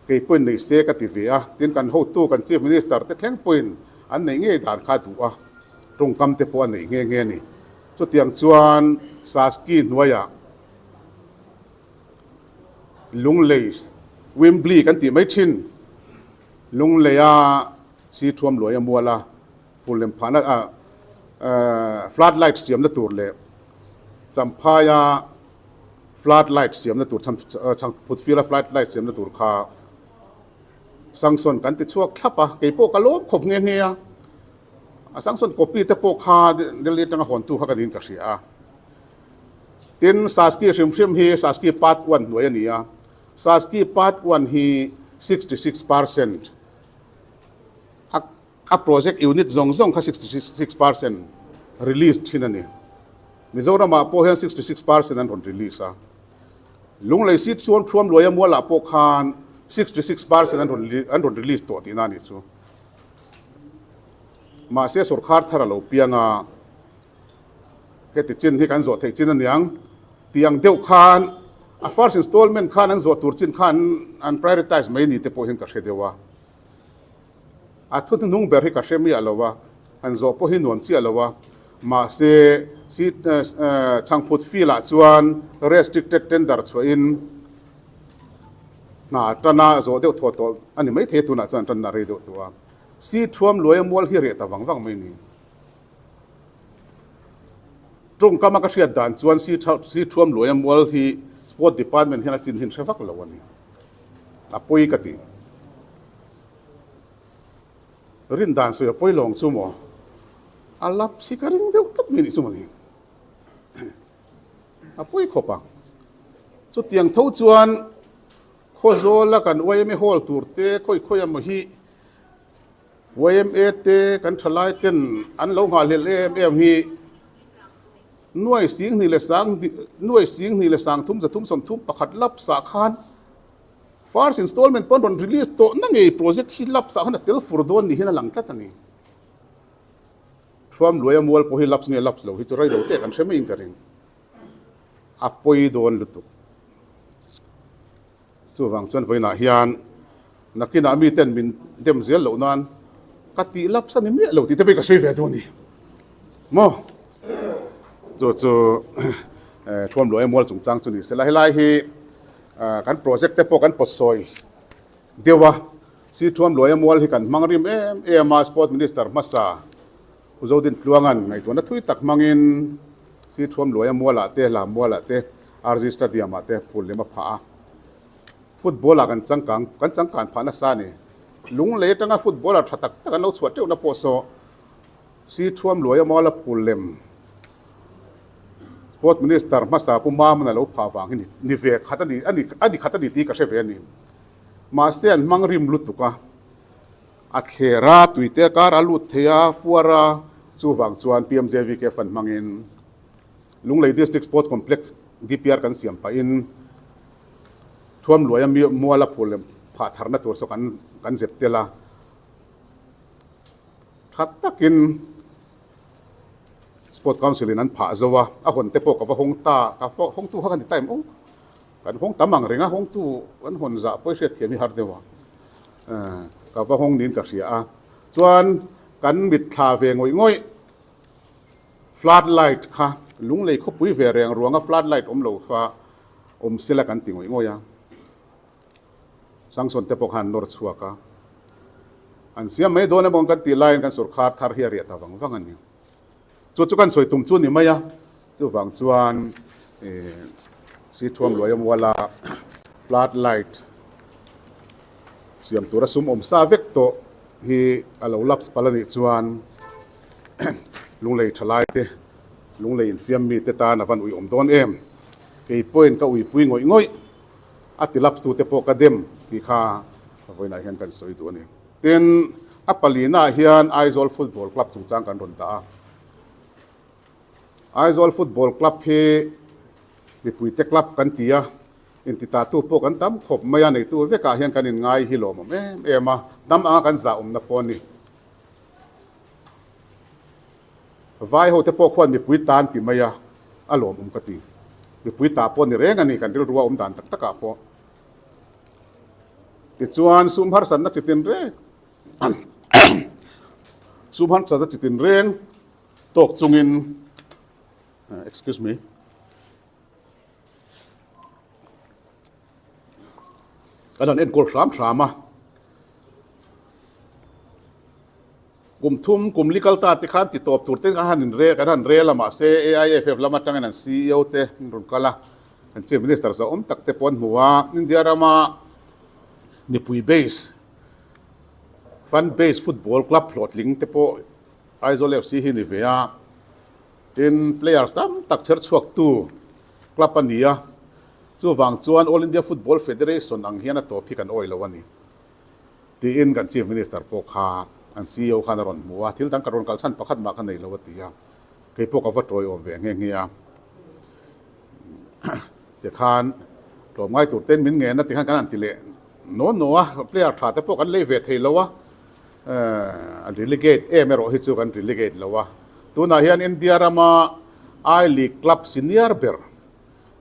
kei pawhin nei se ka ti ve a, tin kan hotu kan Chief Minister te thleng pawhin an neih ngei dan kha a duh a, tawngkam te pawh a neih nghe nghe a ni. Chutiang chuan Saski hnuaiah Lunglei Wembley kan tih mai thin, Lungleia si thuam luai a mual a, Phul lem phahna ah flood light siamna tur leh Champhaia flood light siamna tur Chhangphut field a flood light siamna tur kha sanction kan ti chhuak thlap a, kei pawh ka lawm khawp nghe nghe a, a sanction copy te pawh kha Delhi atanga hawntu kha ka niin ka hria a. Tin, Saski hrim hrim hi Saski part one hnuai a ni a, Saski part one hi 66% a A project unit zawng zawng kha 66% release thin a ni. Mizoramah pawh hian 66% an rawn release a. Lunglei seat chuan Thuamluaia mualah pawh khan 66% an rawn an rawn release tawh tihna a nih chu. Mahse sawrkhar thar a lo piang a, heti chin hi kan zawh theih chin aniang tih ang deuh khan a first installment khan an zawh tur chin khan an prioritize mai ni te pawh hian ka hre deuh a. A thu hnuhnung ber hi ka hre miah lo a, han zawh pawh hi nuam chiah lo a, mahse chhangphut field ah chuan restricted tender chhuahin hna tana zawh deuh thaw tawh a ni maithei a, tunah chuan tan a rei deuh tawh a, si thuam luaia mual hi reh ta vang vang mai ni. Tawngkama ka hriat dan chuan si thuam luaia mual hi Sport Department hian a chin hin hre vak lo a ni. A pawi ka ti. Rin dan sawi a pawi lawng chu maw? A lap si ka ring deuh tlat mai nih chu mawni. A pawi khawp ang. Chutiang tho chuan Khawzawla kan yma hall tur te khawi khawi emaw hi yma te kan thalai ten an lo nghahhlelh em em hi nuai sing hnih leh sang nuai sing hnih leh sang thum zathum sawmthum pakhat lapsah khan First installment pawn rawn release tawh na ngei project hi lapse ah khan a tel fur dawn ni hian a lang tlat a ni. Thuam luaia mual pawh hi lapse nge lapse lo hi chu rei lo teh kan hre maiin ka ring. A pawi dawn lutuk. Chuvang chuan vawiinah hian nakinah miten min dem zel loh nan ka tih lapse a ni miah lo tih te pawh hi ka sawi ve dawn a ni. Maw? Chu chu Thuam luaia mual chungchang chu ni sela helai hi Kan project te pawh kan pawt sawi deuh a, Sithuam Luaia Mual hi kan hmang rim em em a, Sport Minister hmasa Pu Zodin Tluanga'n ngaihtuahna thui tak hmangin Sithuam Luaia Mualah te, Lam Mualah te, RG Stadium-ah te phul lem a phah a. Football-ah kan changkang kan changkan phah nasa a ni. Lunglei atanga footballer tha tak tak an lo chhuah teuhna pawh saw Sithuam Luaia Muala phul lem Sport Minister hmasa Pu Mamana lo phah vang hi ni ve khat a ni a ni a ni khat a ni tih ka hre ve a ni. Mahse an hmang rim lutuk a, a thler a, tuite a kar a lut thei a, puar a, chuvang chuan PMJVK fund hmangin Lunglei District Sports Complex DPR kan siam pahin Thuamluaia muala phul leh phah tharna tur saw kan kan zep tel a, tha takin Sport Council in an phah zo a, a hawn te pawh ka va hawng ta, ka hawngtu kha ka ni time aw, kan hawng tam ang reng a, hawngtu kan hawn zah pawh i hriat thiam hi har deuh a, ka va hawng niin ka hria a, chuan kan mitthla ve ngawih ngawih flood light kha lunglei khawpui ve reng ruanga flood light awm lo kha awm sela kan ti ngawih ngawih a. Sanction te pawh khan an nawr chhuak a, an siam mai dawn emaw kan tih laiin kan sawrkhar thar hi a riah ta vang vang a ni. Chu chu kan sawi tum chu ni mai a, chuvang chuan Sithuam Luaia Muala flood light siam tura sum awm sa vek tawh hi a lo lapse palh a nih chuan lunglei thalai te, lunglei infiam mite tan a van ui awm dawn em? Kei pawhin ka uipui ngawih ngawih. A ti lapse tute pawh ka dem tih kha vawiinah hian kan sawi duh a ni. Tin, a palinaah hian Aizawl Football Club chungchang kan rawn dah a. Aizawl Football Club hi mipuite club kan ti a, intitatu pawh kan tam khawp mai a, neitu vekah hian kan inngai hi lawmawm em em a, hnam anga kan zahawmna pawh a ni. Vai ho te pawh khuan mipui tan ti mai a, a lawmawm ka ti. Mipui ta pawh ni reng a ni kan rilru a awm dan tak takah pawh. Tichuan sum harsatna chi tin reng sum harsatna chi tin reng tawk chungin excuse me kan han enkawl hram hram a. Kum thum, kum li kal ta te khan ti tawp tur te khan han inre, kan han rel a, mahse AIFF lam atangin an CEO te an rawn kal a, an Chief Minister zahawm tak te pawh an hmu a, India rama mipui base, fan base football club hlawhtling te pawh Aizawl FC hi ni ve a, tin players tam tak chher chhuaktu club a ni a, chuvang chuan All India Football Federation ang hian a tawp hi kan awih lo a ni. Tiin kan Chief Minister pawh kha an CEO khan a rawn hmu a, thil dang ka rawn kal chhan pakhat mah ka nei lo a ti a, kei pawh ka va tawiawm ve nghe nghe a. Tikhan tlawmngai tur ten min ngen a tikhan kan han ti leh naw naw a, player tha te pawh kan lei ve thei lo a. An relegate em erawh hi chu kan relegate lo a. Tunah hian India rama I League club senior ber,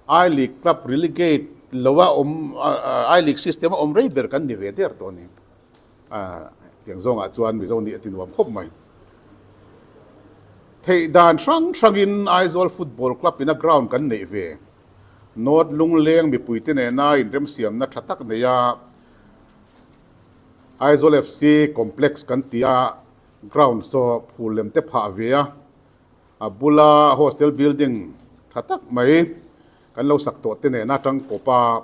I League club relegate lo a awm, I League system a awm rei ber kan ni ve der tawh a ni. Tiang zawngah chuan Mizo nih a ti nuam khawp mai. Theih dan hrang hrangin Aizawl Football Club in a ground kan neih ve. North Lungleng mipuite nena inremsiamna tha tak nei a Aizawl FC Complex kan ti a, ground saw phul lem te phah ve a, a bula hostel building tha tak mai kan lo sak tawh te nena tangkawpa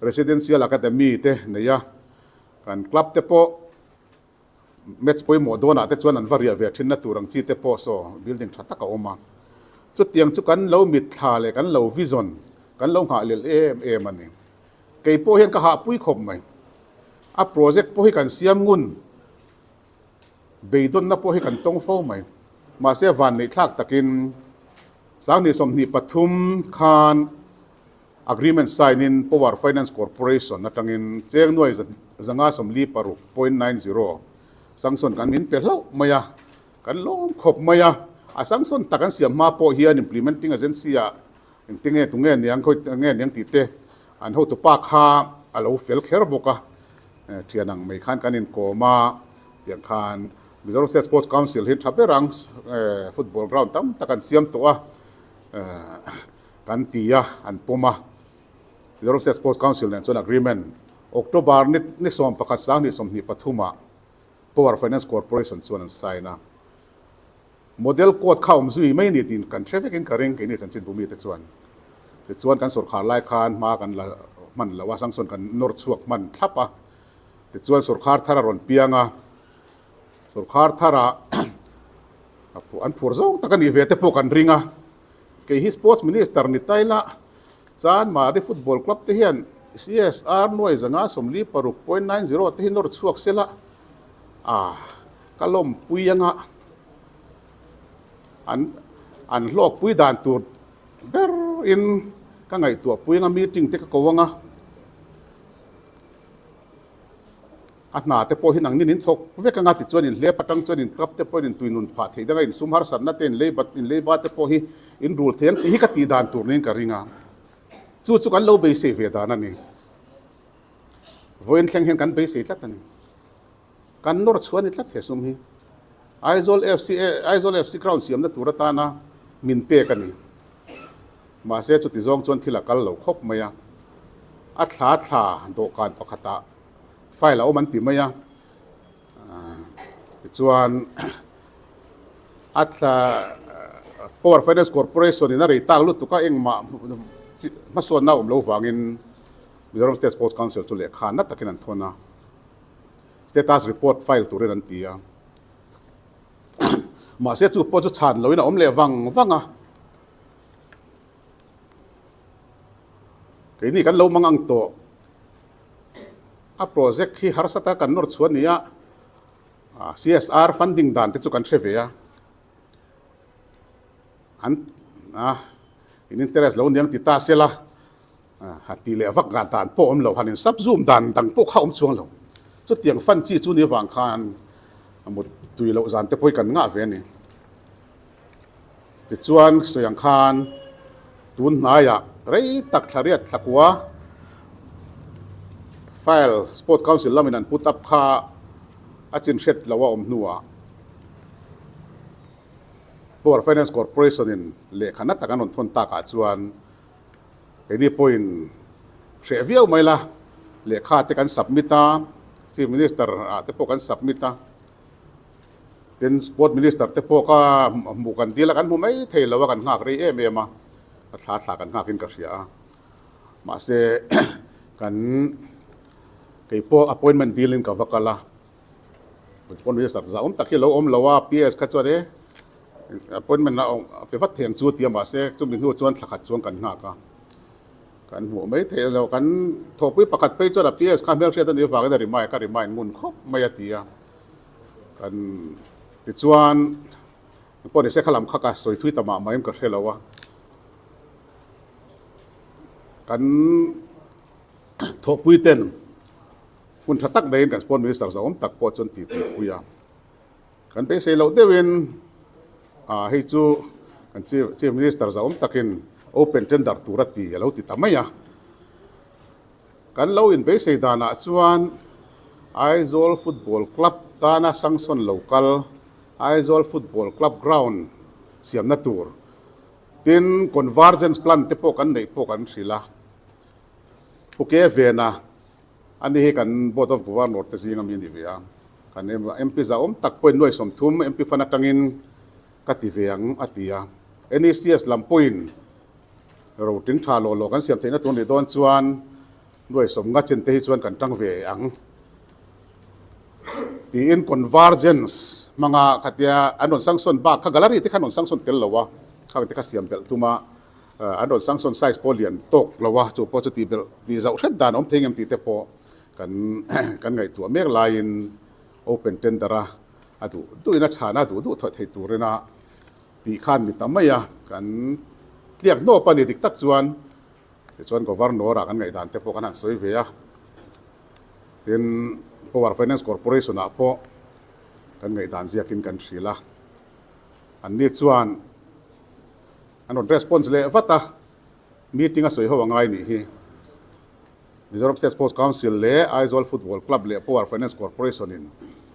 Residential Academy te nei a, kan club te pawh match pawimawh dawnah te chuan an va riah ve thin na tur ang chi te pawh saw building tha tak a awm a. Chutiang chu kan lo mitthla leh kan lo vision, kan lo nghah lel em em a ni. Kei pawh hian ka hahpui khawp mai. A project pawh hi kan siam ngun, beidawnna pawh hi kan tawng fo mai. Mahse vanneih thlak takin 2023 khan Agreement sign in Power Finance Corporation atangin cheng nuai 546.90 sanction kan min pe hlauh mai a, kan lawm khawp mai a. A sanction tak an siam hma pawh hian implementing agency ah engte nge tunge niang khawi nge niang tih te an hotupa kha a lo fel kher bawk a. Thian ang mai khan kan inkawm a, tiang khan Mizoram State Sports Council hi tha ber ang football ground tam tak an siam tawh a. Kan ti a, an pawm a. Mizoram State Sports Council nen chuan agreement October ni ni 11 2023 ah Power Finance Corporation chuan an sign a. Model code kha awm zui mai a ni tiin kan hre vekin ka ring keini chanchinbu mite chuan. Tichuan kan sawrkhar lai khan hma kan la hman lo a, sanction kan nawr chhuak hman thlap a. Tichuan sawrkhar thar a rawn piang a, sawrkhar tharah an phur zawng tak a nih ve te pawh kan ring a. Kei hi Sports Minister ni tai la, Chanmari Football Club te hian CSR nuai 546.90 te hi nawr chhuak se la, a ka lawmpui anga an an hlawkpui dan tur ber in ka ngaihtuahpui anga meeting te ka ko anga. A hna te pawh hi nang nin in thawk vek anga tichuan in hlep atang chuan in club te pawhin in tui nun phah theih danga in sum harsatna te in lei bat in lei ba te pawh hi in rul thei ang tih hi ka tih dan tur niin ka ring a, chu chu kan lo beisei ve dan a ni. Vawiin thleng hian kan beisei tlat a ni. Kan nawr chhuah a ni tlat he sum hi. Aizawl FC Aizawl FC ground siamna tur atana min pek a ni. Mahse chuti zawng chuan thil a kal lo khawp mai a, a thla thla dawhkan pakhatah file a awm an ti mai a, tichuan a thla Power Finance Corporation in a rei tak lutuk a engmah hmasawnna a awm lo vangin Mizoram State Sports Council chu lehkha na takin an thawn a, status report file turin an ti a, mahse chu pawh chu chhan loin a awm leh vang vang a. Keini kan lo mang ang tawh. A project hi harsa taka kan nawr chhuah a ni a, CSR funding dan te chu kan hre ve a, an a in interest lo niang ti ta se la, han tih leh vak dan dan pawh awm lo, han in sub zoom dan dang pawh kha awm chuang lo. Chutiang fund chi chu ni avang khan a mut tui loh zan te pawh hi kan ngah ve a ni. Tichuan sawi ang khan tun hnaiah rei tak thlariat thlakua file Sport Council lamin an put up kha a chin hriat lo a awm hnuah Power Finance Corporation in lehkha na tak an rawn thawn takah chuan keini pawhin hreh viau mai la lehkha te kan submit a, Chief Minister ah te pawh kan submit a. Tin, Sport Minister te pawh ka hmuh kan dil a, kan hmu mai thei lo a, kan nghak rei em em a, a thla thla kan nghakin ka hria a. Mahse, kan kei pawh appointment dilin ka va kal a, Sport Minister zah awm tak hi a lo awm lo a, PS kha chuan e appointment a pe vat thei ang chu a ti a, mahse chumi hnu chuan thla khat chuan kan nghak a, kan hmuh mai thei lo. Kan thawhpui pakhat phei chuan a PS kha hmelhriat a nih avangin a remind ka remind ngun khawp mai a ti a. Kan tichuan pawh nise kha lam kha ka sawi thui ta mah mah em ka hre lo a, kan thawhpui ten hun tha tak neiin kan sport minister zahawm tak pawh chuan tih tih pui a. Kan beisei loh deuhin hei chu kan Chief Minister zahawm takin open tender tur a ti a lo ti ta mai a. Kan lo inbeisei danah chuan Aizawl Football Club tana sanction lo kal Aizawl Football Club ground siamna tur tin convergence plan te pawh kan neih pawh kan hrilh a. Pu Ke Vena ani hi kan Board of Governor te zinga mi a ni ve a. Kan MP zahawm tak pawhin nuai 30 MP fund atangin ka ti ve ang a ti a. NECS lam pawhin Ro ting tha law law kan siam theihna tur nih dawn chuan nuai 50 chen te hi chuan kan tang ve ang tiin convergence hmanga khatia an rawn sanction bak kha gallery te kha an rawn sanction tel lo a, khang te kha siam belh tum a, an rawn sanction size pawh lian tawk lo a, chu pawh chu tih belh tih zauh hret dan a awm thei ngem tih te pawh kan kan ngaihtuah mek laiin open tender a a duh duhin a chhana duh duh thawh thei turin a Tih khan mi tam mai a, kan tliak hnawp a ni dik tak chuan tichuan Governor ah kan ngaihdan te pawh kan han sawi ve a, tin Power Finance Corporation ah pawh kan ngaihdan ziakin kan hrilh a, anni chuan an rawn response leh vat a, meeting a sawi ho a ngai nih hi. Mizoram State Sports Council leh Aizawl Football Club leh Power Finance Corporation in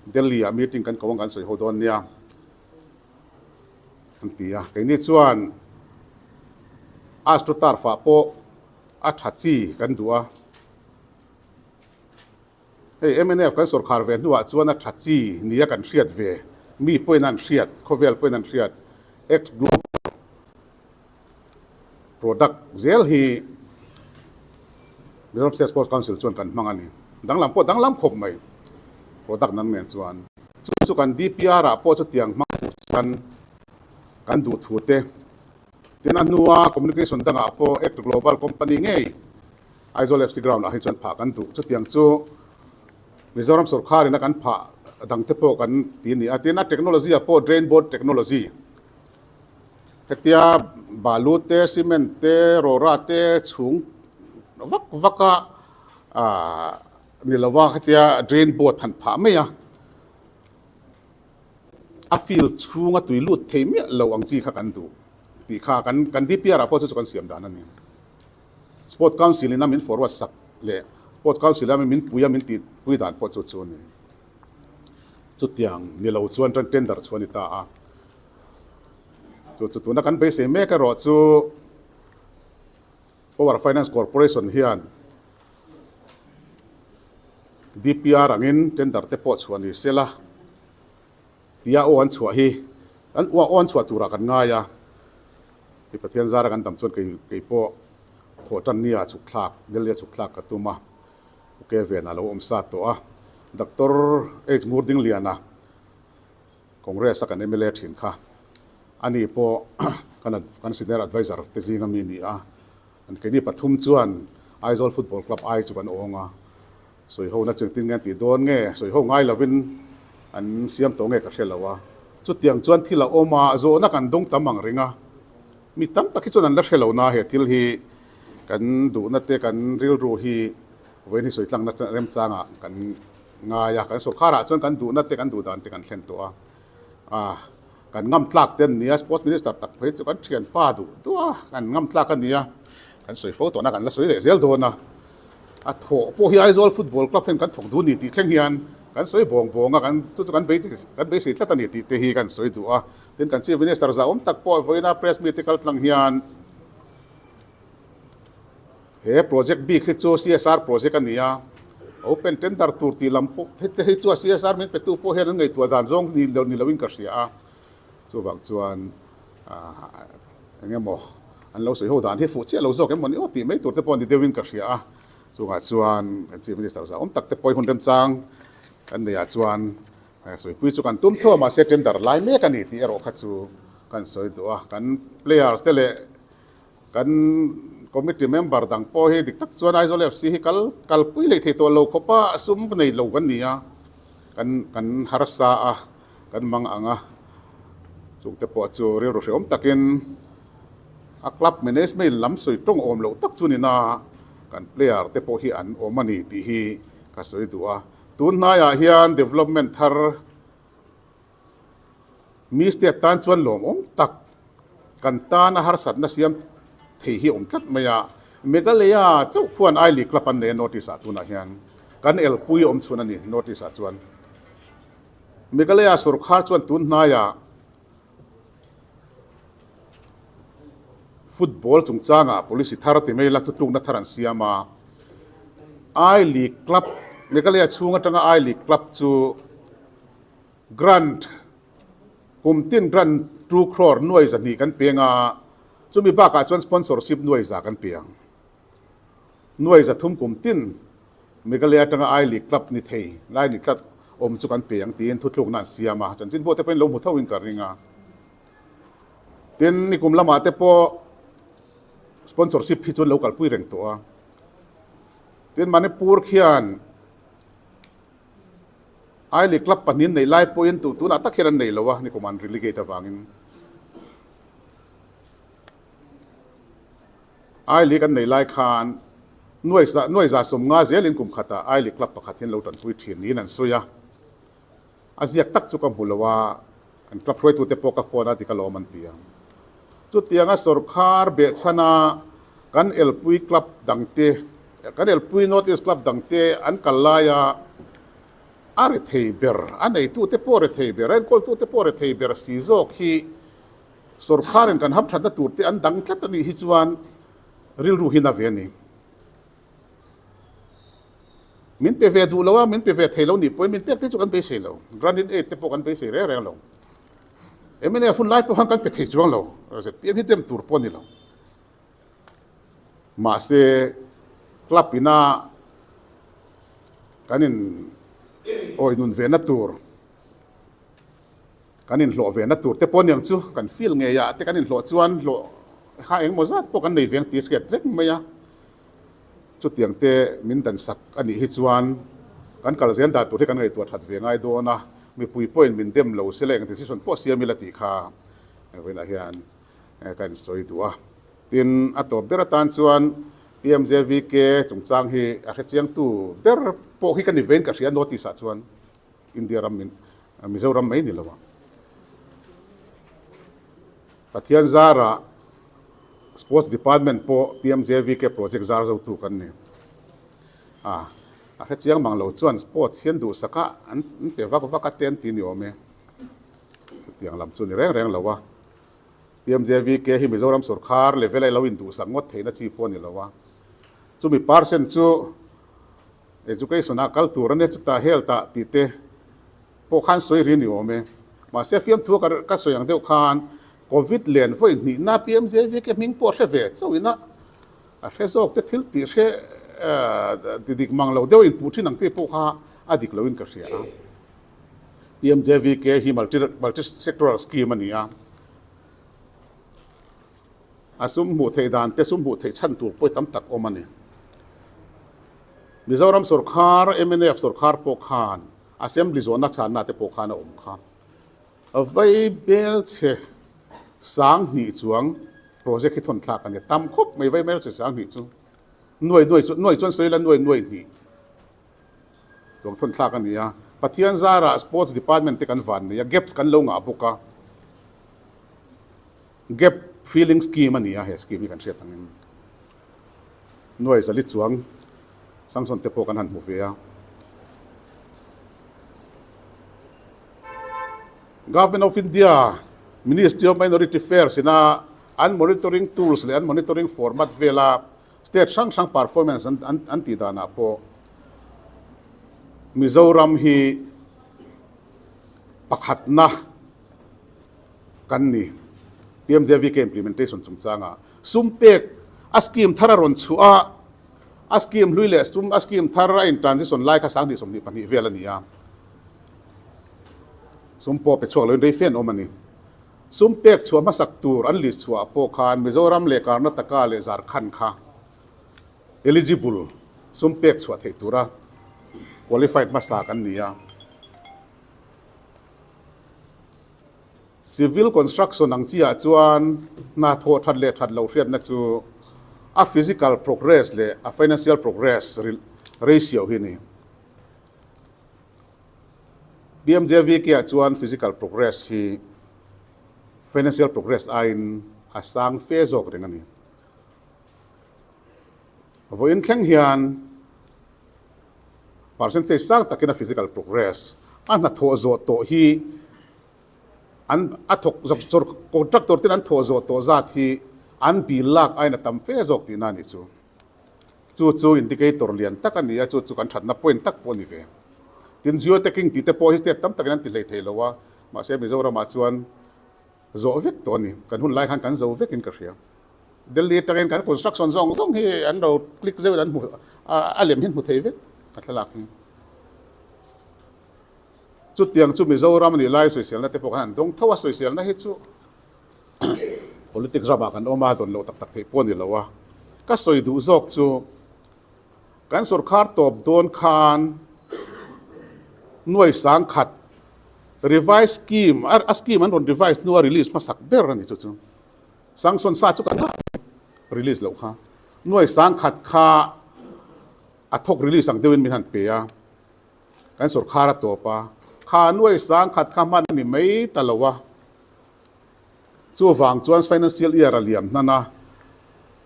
Delhi ah meeting kan ko ang kan sawi ho dawn nia. An ti a, keini chuan Astroturf ah pawh a tha chi kan duh a, hei mnf kan sawrkhar ve hnuah chuan a tha chi nia kan hriat ve, mi pawhin an hriat, khawvel pawhin an hriat, Act Global product zel hi Mizoram State Sports Council chuan kan hmang a ni. Danglam pawh danglam khawp mai product nan nen chuan. Chu chu kan DPR ah pawh chutiang hmang tur chuan kan duh thu te tin a hnua communication dangah pawh Act Global company ngei Aizawl FC ground ah hi chuan phah kan duh. Chutiang chu Mizoram sorkar in a kan phah dang te pawh kan ti a ni a. Tin a technology ah pawh drain board technology Hetia balu te, cement te, rawra te chhung vak vak a ahh ni lo a hetia drain board han phah mai a, a field chhunga tui lut thei miah lo ang chi kha kan duh tih kha kan kan DPR ah pawh chu chu kan siam dan a ni. Sport Council in a min forward sak leh Sport Council a min pui a min tih pui dan pawh chu chu a ni. Chutiang ni lo chuan tender chu a ni ta a. Chu chu tuna kan beisei mek erawh chu Power Finance Corporation hian DPR angin tender te pawh chhuah ni sela tia aw an chhuah hi an aw an chhuah turah kan ngai a, i Pathian zara kan dam chuan kei kei pawh thawh tan nia chhuk thlak Delhi a chhuk thlak ka tum a, ok venah lo awm sa tawh a, Doctor H Ngurdingliana Congress a kan mla thin kha ani pawh kan kan senior adviser te zinga mi ni a, an keini pathum chuan Aizawl Football Club ai chu kan awng a, sawiho na chengtin nge an tih dawn nge, sawiho ngai lovin an siam tawh nge ka hre lo a, chutiang chuan thil a awm a, zawhna kan dawng tam ang reng a, mi tam tak hi chuan an la hre lo na he thil hi kan duhna te kan rilru hi vawiin hi sawi tlangna remchangah kan Ngai a, kan sawrkharah chuan kan duhna te kan duh dan te kan thlen tawh a, ah kan ngam tlak te an nia, Sports Minister tak phei chu kan thianpa duh duh a, kan ngam tlak a nia, kan sawi fo tawhna kan la sawi leh zel dawn a, a thawh pawh hi Aizawl Football Club hian kan thawk duh ni tih thleng hian kan sawi bawng bawng a, kan chu chu kan kan beisei tlat a ni tih te hi kan sawi duh a, tin kan Chief Minister zahawm tak pawh vawiina press meet te kal tlang hian He project bik hi chu CSR project a ni a, open tender tur tih lam pawh te hi chu a CSR min petu pawh hian an ngaihtuah dan zawng ni lo ni loin ka hria a, chuvang chuan eng emaw an lo sawi ho dan hi fuh chiah lo zawk em maw ni aw tih mai tur te pawh ni deuhin ka hria a, chungah chuan kan Chief Minister zahawm tak te pawh hi hun remchang kan neihah chuan sawipui chu kan tum tho a, mahse tender lai mek a ni tih erawh kha chu kan sawi duh a, kan players te leh Kan committee member dang pawh hi dik tak chuan Aizawl FC hi kal kalpui leh thei tawh lo khawp a, sum nei lo kan ni a, kan kan harsa a, kan mang ang a, chungte pawh chu rilru hrehawm takin a club management lam sawi tawng awm loh tak chu nina kan player te pawh hi an awm a ni tih hi ka sawi duh a. Tun hnaiah hian development thar. Mi state tan chuan lawmawm tak kan tana harsatna siam thei hi a awm tlat mai a. Meghalaya chauh khuan I League club an nei a North East ah tunah hian kan elpui a awm chhun a ni North East ah chuan. Meghalaya sorkar chuan tun hnaiah Football chungchangah policy thar ti mai la thutlukna thar an siam a. I League club Meghalaya chhung atanga I League club chu Grant kum tin grant 2 crore nuai zahnih kan peng a, chumi bakah chuan sponsorship nuai za kan pe ang. Nuai zathum kum tin Meghalaya atanga I League club ni thei, I League club awm chu kan pe ang tiin thutlukna an siam a, chanchin pawh te pawhin lo hmu tho in ka ring a. Tin, nikum lamah te pawh sponsorship hi chuan lo kalpui reng tawh a. Tin, Manipur khian I League club pahnih an nei lai pawhin tu tunah tak hian an nei lo a, nikum an relegate avangin. I League an nei lai khan nuai nuai za sawmnga zelin kum khatah I League club pakhat hian lo tanpui thin niin an sawi a. A ziak tak chu ka hmu lo a, an club hruaitute pawh ka phone a ti ka lawm an ti a. Chutianga sawrkhar behchhana kan elpui club dangte, kan elpui North East club dangte an kal laia a rethei ber, a neitute pawh rethei ber, a enkawltute pawh rethei ber si zawk hi sawrkharin kan hamthatna turte an dang tlat a nih hi chuan rilru hi na ve a ni. Min pe ve duh lo a, min pe ve thei lo nih pawhin min pek te chu kan beisei lo. Grant in aid te pawh kan beisei reng reng lo. Mnf hun lai pawh khan kan pe thei chuang lo, zpm hi dem tur pawh a ni lo. Mahse, club ina kan in awi nun ve na tur, kan inhlawh ve na tur te pawh aniang chu kan feel ngei ah te kan inhlawh chuan hlawh kha engemaw zat pawh kan nei veng tih hriat reng mai a. Chutiang te min dan sak a nih hi chuan kan kal zel dan tur hi kan ngaihtuah that ve ngai dawn a, mipui pawhin min dem lo se la eng decision pawh siam ila tih kha vawiinah hian ka insawi duh a. Tin, a tawp ber atan chuan PMJVK chungchang hi a hrechiangtu ber pawh hi ka ni vein ka hria notice ah chuan India ram min Mizoram mai ni lo ang. Pathian zarah Sports Department pawh PMJVK project zar zotu kan ni. A a hre chiang mang lo chuan sports hian duhsak a an pe vak vak a te an ti ni awm e. Chutiang lam chu ni reng reng lo a. PMJVK hi Mizoram sorkar level a lo induhsak ngawt theihna chi pawh a ni lo a. Chumi percent chu Education ah kal tur a nia chutah health ah tih te pawh khan sawi ri ni awm e. Mahse fiamthu a ka sawi ang deuh khan Covid len vawi hnihna PMJVK hming pawh a hre ve chauh ina a hre zawk te thil tih hre ti dik mang lo deuh a inpuh thin ang tih pawh kha a dik loin ka hria a. PMJVK hi multi multi sectoral scheme a ni a. A sum hmuh theih dan te, sum hmuh theih chhan tur pawh tam tak awm a ni. Mizoram sorkar, mnf sorkar pawh khan Assembly zawhna chhanna te pawh khan a awm kha. Vai belchhe sang hnih chuang project hi thawn thlak a ni. Tam khawp mai vai belchhe sang hnih chu. Nuai nuai chu nuai chuan sawi ila nuai nuai hnih chuang thawn thlak a ni a. Pathian zarah Sports Department te kan van nei a, gaps kan lo ngah bawk a. Gap filling scheme a ni a, he scheme hi kan hriat angin nuai zali chuang sanction te pawh kan han hmu ve a. Government of India Ministry of Minority Affairs ina an monitoring tools leh an monitoring format vela state hrang hrang performance an an an tih danah pawh Mizoram hi pakhatna kan ni. PMJVK implementation chungchanga sum pek a scheme thar a rawn chhuah a, a scheme hlui leh sum a scheme thar a in transition lai kha 2022 vel a ni a, sum pawh pe chhuak loin rei fe an awm a ni. Sum pek chhuah hmasak tur an list chhuah pawh khan Mizoram leh Karnataka leh Jharkhand kha eligible sum pek chhuah theih tura qualified hmasa kan ni a. Civil construction ang chiah chuan hna thawh that leh that loh hriatna chu a physical progress leh a financial progress ratio hi a ni. PMJVK ah chuan physical progress hi. Financial progress aiin a sang fe zawk reng a ni. Vawiin thleng hian percentage sang takin a physical progress a hnathawh zawh tawh hi an a thawk zawk sawr contractor ten an thawh zawh tawh zat hi an bill lak aiin a tam fe zawk tihna a nih chu. Chu chu indicator lian tak a ni a, chu chu kan thatna point tak pawh a ni ve. Tin, geotagging tih te pawh hi state tam takin an ti hlei thei lo a, mahse Mizoramah chuan zawh vek tawh a ni. Kan hun lai khan kan zo vekin ka hria. Delhi atangin kan construction zawng zawng hi an lo click zeuhin an hmu a lem hi an hmu thei vek a thlalak hi. Chutiang chu Mizoram a nih lai sawiselna te pawh khan an dawng tho a, sawiselna hi chu politics ramah kan awm a, dawn loh tak tak theih pawh a ni lo a. Ka sawi duh zawk chu kan sorkar tawp dawn khan nuai sangkhat revise scheme a scheme an rawn revise hnua release hmasak ber a ni chu chu. Sanction sa chu kan release loh kha. Nuai sangkhat kha a thawk release ang deuhin min han pe a. Kan sorkar a tawp a, kha nuai sangkhat kha hman a ni mai ta lo a. Chuvang chuan financial year a liam hnan a,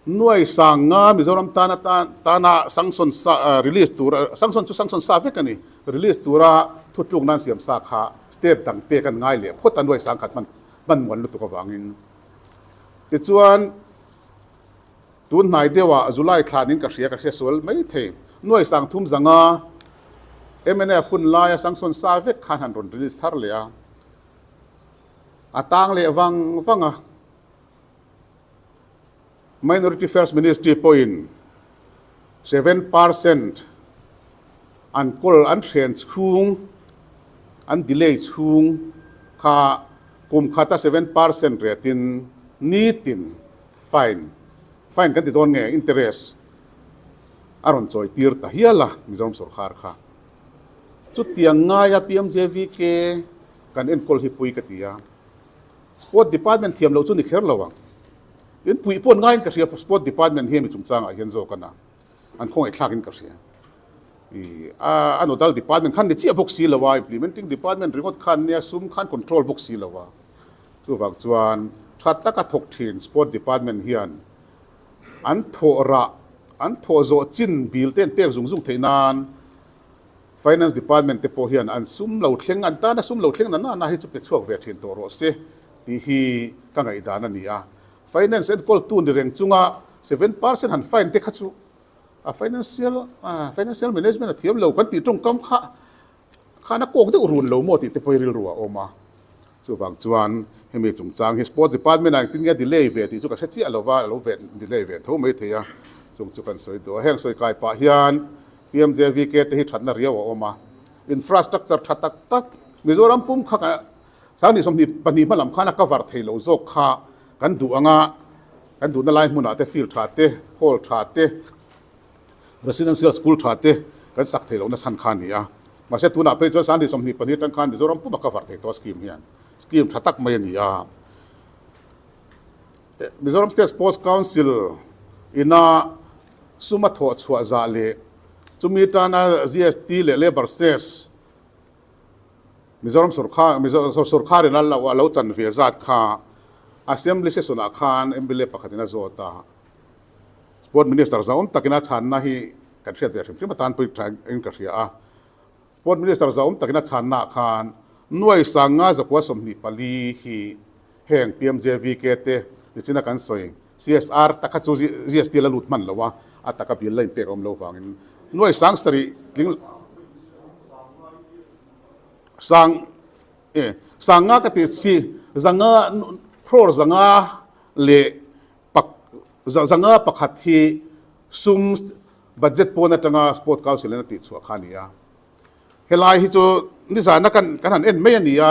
nuai sang nga Mizoram tana tana sanction sa release tura, sanction chu sanction sa vek a ni, release tura thutluk nan siam sa kha state dang pek an ngai leh phawt a nuai sangkhat hman hman muan lutuk avangin. Tichuan. Tun hnai deuhah July thlanin ka hria, ka hria sual mai thei. Nuai sangthum zanga mnf hun laia sanction sa vek khan han rawn release thar leh a, a tang leh vang vang a. Minority Affairs Ministry pawhin 7% an kawl an hren chhung, an delay chhung kha kum khata 7% retin nitin Fine, fine kan ti dawn nge interest a rawn chawi tir ta hial a Mizoram sorkar kha. Chutiang ngaia PMJVK kan enkawl hi pui ka ti a, Sport Department thiam loh chu ni kher lo ang. Tin puih pawh ngaiin ka hria Sport Department hi hemi chungchangah hian zawk a na, an khawngaihthlakin ka hria. I a nodal department khan ni chiah bawk si lo a, implementing department ringawt khan nia sum khan control bawk si lo a. Chuvang chuan tha taka thawk thin Sport Department hian an thawh rah, an thawh zawh chin bill te an pek zung zung theih nan Finance Department te pawh hian an sum lo thleng, an tana sum lo thleng na na hi chu pe chhuak ve thin tawh rawh se tih hi ka ngaihdan a ni a. Finance enkawltu ni reng chunga 7% han fine te kha chu a financial, financial management a thiam lo kan tih tawngkam kha Khan a kawk deuh run lo maw tih te pawh hi rilru a awm a. Chuvang chuan hemi chungchang hi Sports Department ah engtin nge a delay ve tih chu ka hre chiah lo va, a lo ve delay ve tho mai thei a, chung chu kan sawi duh a. Heng sawi kai pah hian PMJVK te hi thatna riau a awm a, infrastructure tha tak tak Mizoram pum kha kan Sanghnih 22 hma lam khan a cover thei lo zawk kha kan duh ang a, kan duhna lai hmunah te field tha te, hall tha te, Residential School tha te kan sak theih lohna chhan kha a ni a. Mahse tunah phei chuan Sanghnih 24 atang khan Mizoram puma cover thei tawh a scheme hian scheme tha tak mai a ni a. Mizoram State Sports Council ina sum a thawh chhuah zah leh chumi tana GST leh Labour Cess Mizoram sorkar Mizoram sorkarin a lo chan ve zat kha Assembly session ah khan mla pakhatin a zawt a. Sport Minister zahawm takin a chhanna hi kan hriat ve hrim hrim atan pawh tha in ka hria a. Sport Minister zahawm takin a chhanna ah khan nuai sanga zakua 24 hi heng PMJVK te nichina kan sawi CSR taka chu GST la lut hman lo a, a taka bill la inpek a awm lo vangin nuai sang sarih tling sang e sanga ka ti si zanga crore zanga leh Pak zanga pakhat hi sum budget pawn atanga Sport Council in a tih chhuah kha a ni a. Helai hi chu nizana kan kan han en mai a ni a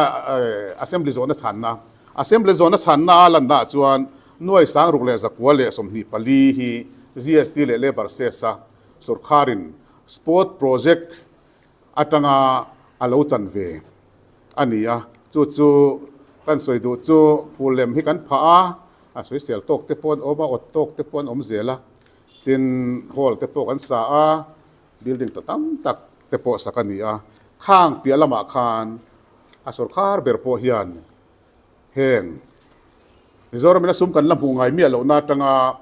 Assembly zawhna chhanna. Assembly zawhna chhanna a lanna ah chuan nuai sang ruk leh zakua leh 24 hi GST leh Labour Cess a sorkharin Sport Project atanga a lo chan ve a ni a. Chu chu kan sawi duh chu phul lem hi kan phah a. A sawisel tawk te pawh an awm a, awt tawk te pawh an awm zel a, tin hall te pawh kan sa a, building ta tam tak te pawh sak a ni a, khang piah lamah khan a sorkar ber pawh hian heng. Mizoram ina sum kan la hmuh ngai miah lohna atanga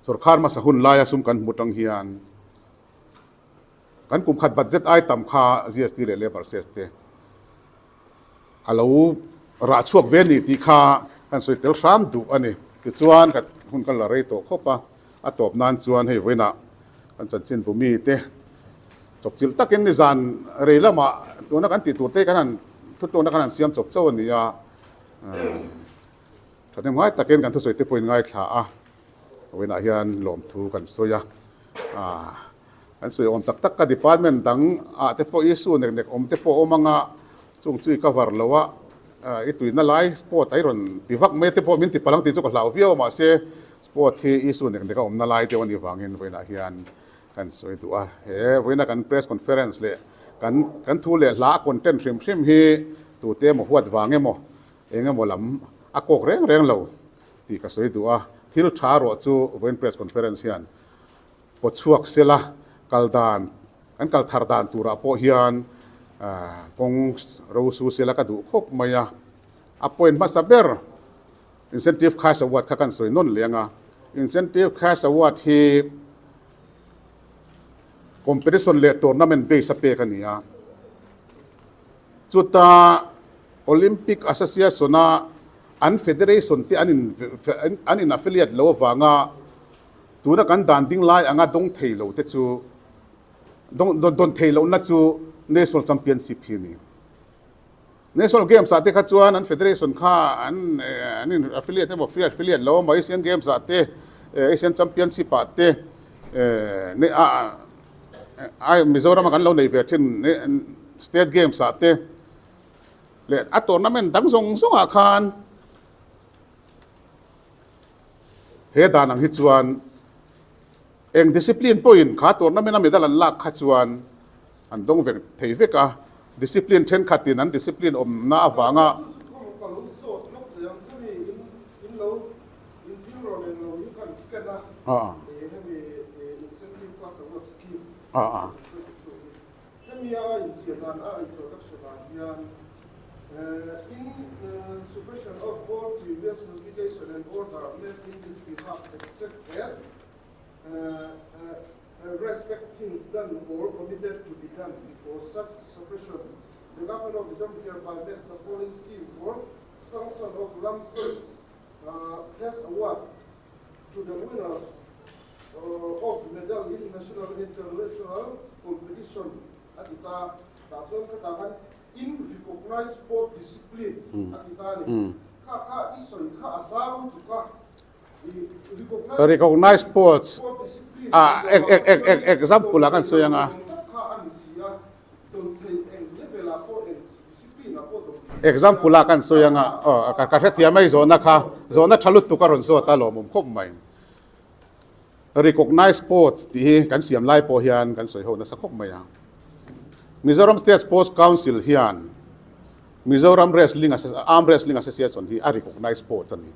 sorkar hmasa hun laia sum kan hmu tang hian kan kum khat budget ai tam kha GST leh labour cess te a lo rah chhuak ve a ni tih kha kan sawi tel hram duh a ni. Tichuan ka hun ka la rei tawh khawp a, a tawp nan chuan hei vawiinah kan chanchin bu mite chawpchilh takin nizan rei lamah tuna kan tih tur te kan han thutawna kan han siam chawp chauh a ni a. Thahnem ngai takin kan thusawi te pawhin ngaithla a, vawiinah hian lawmthu kan sawi a. Kan sawi awm tak tak ka department dang ah te pawh issue nek nek awm te pawh a awm anga chung chu i cover lo a, i tuina lai sport a i rawn ti vak mai te pawh min ti palh ang tih chu ka hlau viau a mahse sport hi issue nek nek a awmna lai deuh a nih vangin vawiinah hian kan sawi duh a. He vawiina kan press conference leh kan kan thu leh hla a content hrim hrim hi tute emaw huat vang emaw eng emaw lam a kawk reng reng lo tih ka sawi duh a, thil tha erawh chu vawiin press conference hian Paw chhuak sela kal dan, kan kal thar dan turah pawh hian kawng ro su sela ka duh khawp mai a. A point hmasa ber Incentive Cash Award kha kan sawi nawn leh ang a. Incentive Cash Award hi competition leh tournament base a pek a ni a. Chuta Olympic Association-a an federation te an in an in affiliate lo avanga Tuna kan dan ding lai anga dawng thei lo te chu dawng dawn thei lohna chu National Championship hi a ni. National Games ah te kha chuan an federation kha an an in affiliate emaw free affiliate lo emaw Asian Games ah te Asian Championship ah te ai Mizoram a kan lo nei ve thin State Games ah te leh a tournament dang zawng zawng ah khan He dan ang hi chuan eng discipline pawhin kha tournament a medal an lak kha chuan an dawng vek thei vek a, discipline thenkhatin an discipline awmna avanga. In suppression of all previous notification and order made in this behalf except as respect things done or committed to be done before such suppression. The Government of Mizoram hereby makes the following scheme for sanction of lump sums cash award to the winners of medal in national and international competition a ti ta. Tah chuan khatah khan in recognized sport discipline a ti ta a ni. Kha kha i sawi kha a zau lutuk a, i recognized sports sport discipline a example ah kan sawi ang a. Tak kha a ni si a, don thei eng level ah pawh eng discipline ah pawh don thei. Example ah kan sawi ang a, aw ka hrethiam mai zawhna kha, zawhna tha lutuk a rawn zawt a lawmawm khawp mai. Recognized sports tih hi kan siam lai pawh hian kan sawi ho nasa khawp mai a. Mizoram State Sports Council hian Mizoram Wrestling Arm Wrestling Association hi a recognized sports a ni.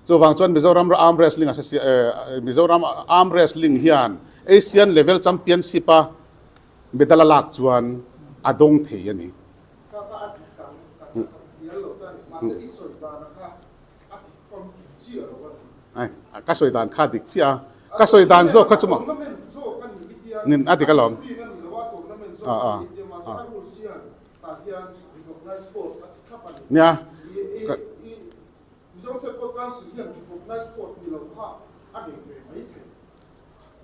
Chuvang chuan Mizoram Arm Wrestling Mizoram Arm Wrestling hian Asian Level Championship a medal a lak chuan a dawng thei a ni. Ka sawi dan kha dik chiah a, ka sawi dan zawk kha chu maw nin a dik alawm. Nia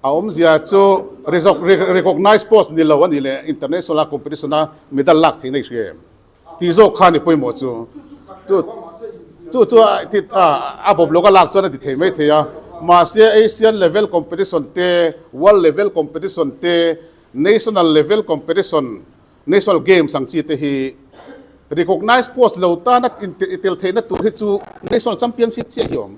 a awmzia chu recognized post ni lo a nih leh international competition a medal lak theihna i hria em? Tih zawk kha ni pawimawh chu. Chu chu chu a bawp lawk a lak chuan a ti thei mai thei a. Mahse Asian level competition te, world level competition te, national level competition, national games ang chi te hi recognized post lo tana tel theihna tur hi chu national championship chiah hi a awm.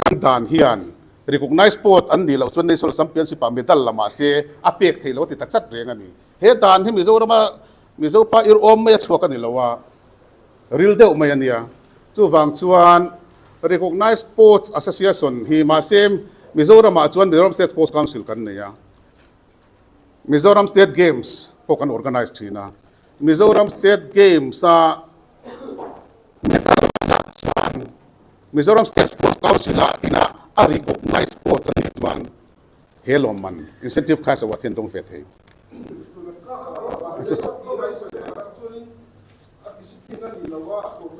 Kan dan hian recognized sport an nih loh chuan national championship ah medal la mah se a pek theih loh a ti ta chat reng a ni. He dan hi Mizorama Mizopa ir awm mai a chhuak a ni lo a, ril deuh mai a nia. Chuvang chuan recognized sports association hi mahse Mizoramah chuan Mizoram State Sports Council kan nei a, Mizoram State Games pawh kan organize thin a. Mizoram State Games a. Medal a lak chuan Mizoram State Sports Council ah inah a recognize sports a nih chuan he lawmman incentive cash award hi an dawng ve thei.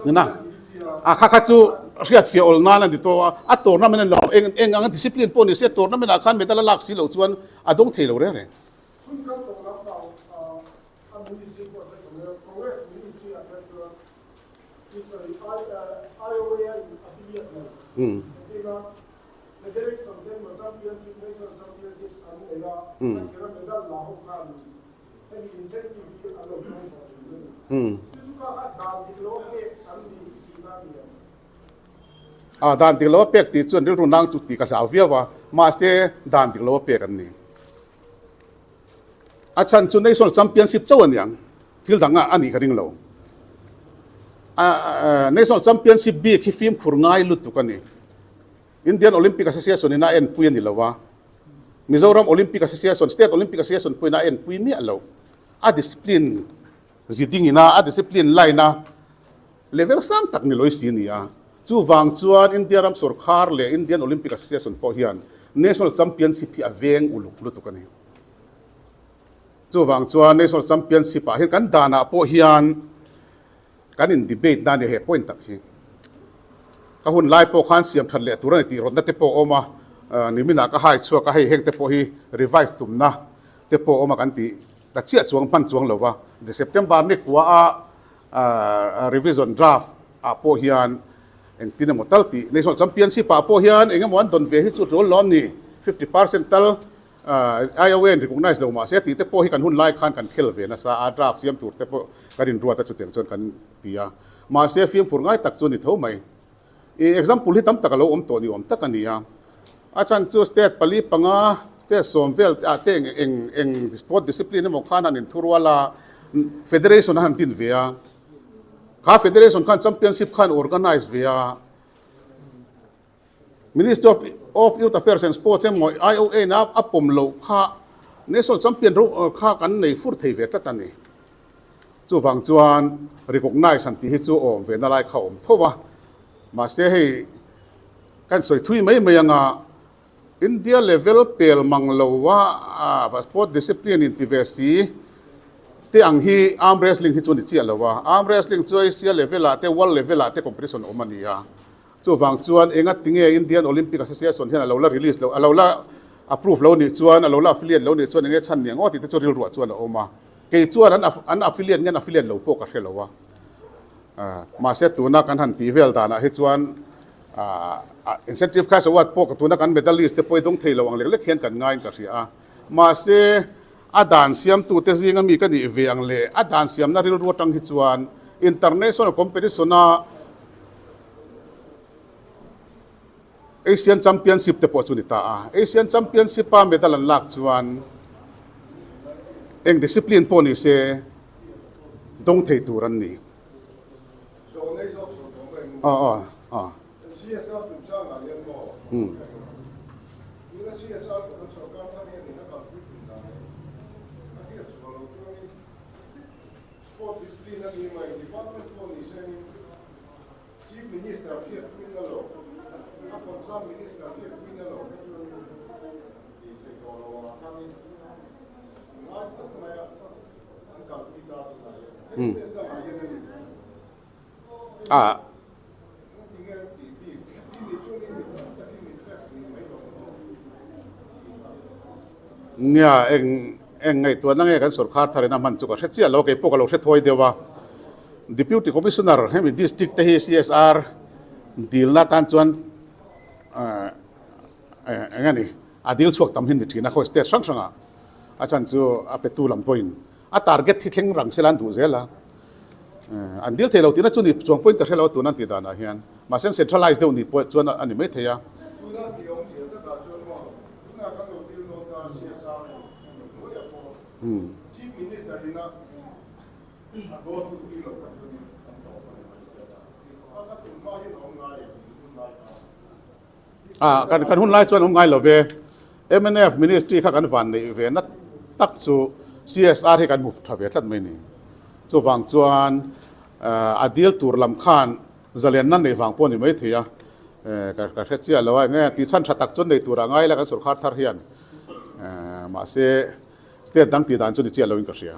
Nuna a kha kha chu hriat fiah awl nan a ni tawh a, a tournament a ni lo eng eng anga discipline pawh ni se tournament ah khan medal a lak si loh chuan a dawng thei lo reng reng. A dan dik lo a pek tih chuan rilru nang chu tih ka hlau viau a, mahse dan dik lo a pek an ni. A chhan chu National Championship chauh a niang, thil dang ah a nih ka ring lo. National Championship bik hi fimkhur ngai lutuk a ni. Indian Olympic Association in a enpui a ni lo a, Mizoram Olympic Association, State Olympic Association pawhin a enpui miah lo. A discipline ziding ina, a discipline line a level sang tak ni lawih si a ni a. Chuvang chuan India ram sorkar leh Indian Olympic Association pawh hian National Championship hi a veng uluk lutuk a ni. Chuvang chuan National Championship ah hian kan danah pawh hian kan in debate na a ni he point tak hi. Ka hun lai pawh khan siam that leh tur a ni tih rawtna te pawh a awm a, nimin ah ka hai chhuak a hei heng te pawh hi revise tumna te pawh a awm a kan tih ta chiah chuang hman chuang lo va. September ni kua a revision draft ah pawh hian engtin emaw tal tih National Championship ah pawh hian eng emaw an dawn ve hi chu tul lawm ni 50% tal IOA in recognize lo mahse tih te pawh hi kan hun lai khan kan khel ve nasa a, draft siam tur te pawh kan inruat a chutiang chuan kan ti a, mahse fimkhur ngai tak chu a ni tho mai. I example hi tam tak a lo awm tawh ni awm tak a ni a, a chhan chu state pali panga state sawm vel ah te eng eng eng sport discipline emaw khan an inthurual a, federation a han din ve a, kha federation khan championship khan organize ve a, Ministry of of Youth Affairs and Sports emaw IOA in a a pawm loh kha National Champion ro kha kan nei fur thei ve tlat a ni. Chuvang chuan recognize han tih hi chu awm ve na lai kha a awm tho va. Mahse hei kan sawi thui mai mai anga India level pel mang lo a sport discipline in ti ve si te ang hi arm wrestling hi chu a ni chiah lo a. Arm wrestling chu Asia level ah te world level ah te competition awm a ni a. Chuvang chuan enga tinge Indian Olympic Association hian a lo la release lo, a lo la approve lo nih chuan, a lo la affiliate lo nih chuan enge chhan ni ang aw tih te chu rilruah chuan a awm a. Kei chuan an an affiliate nge an affiliate lo pawh ka hre lo a. Mahse tuna kan han tih vel danah hi chuan incentive cash award pawh tuna kan medalist te pawh i dawng thei lo ang lek lek hian kan ngaiin ka hria a. Mahse a dan siamtute zinga mi ka nih ve ang leh a dan siamna rilru atang hi chuan international competition a Asian Championship te pawh chu ni ta a. Asian Championship a medal an lak chuan eng discipline pawh ni se dawng thei tur an ni. Chief Minister hriatpuina lo, a concern Minister hriatpuina lo kha chuan tih theih tawh lo ang khanin ngai tak mai a an kalpui ta tunah hian. Hei state dangah hian a ni. Ah. Tinge tih bik i nih chuan i mi tam takin min fact ni mai lo maw? Nia, eng eng ngaihtuahna nge kan sorkar tharin a hman chu ka hre chiah lo, keipawh ka lo hre thawi deuh a. Deputy Commissioner hemi district te hi CSR dilna atan chuan eng a ni a dil chhuak tam hi ni thin a khawi state hrang hrangah a chhan chu a petu lam pawhin a target hi thleng rang sela an duh zel a an dil thei lo tihna chu ni chuang pawhin ka hre lo a tuna an tih danah hian mahse an centralize deuh ni pawh chuan a ni mai thei a. Tuna tih awmzia takah chuan maw tuna kan lo dil dawn ta CSR hnuaiah pawh Chief Minister ina Ah, kan kan hun lai chuan awm ngai lo ve. MNF ministry kha kan van neih ve na tak chu CSR hi kan hmu tha ve tlat mai ni. Chuvang chuan a dil tur lam khan Zalianna nei vang pawh a ni maithei a, ka hre chiah lo a, enge tih chhan tha tak chu nei turah ngai ila kan sorkar thar hian mahse state dang tih dan chu ni chiah loin ka hria.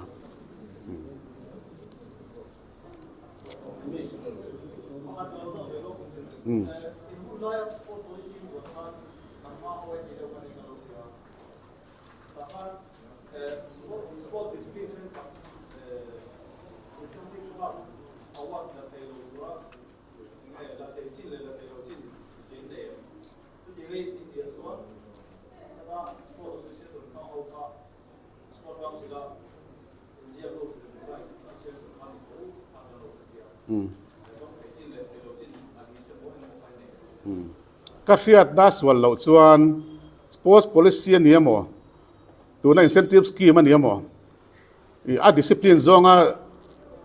Ka hriatna sual loh chuan sports policy a ni emaw, tuna incentive scheme a ni emaw, ih a discipline zawnga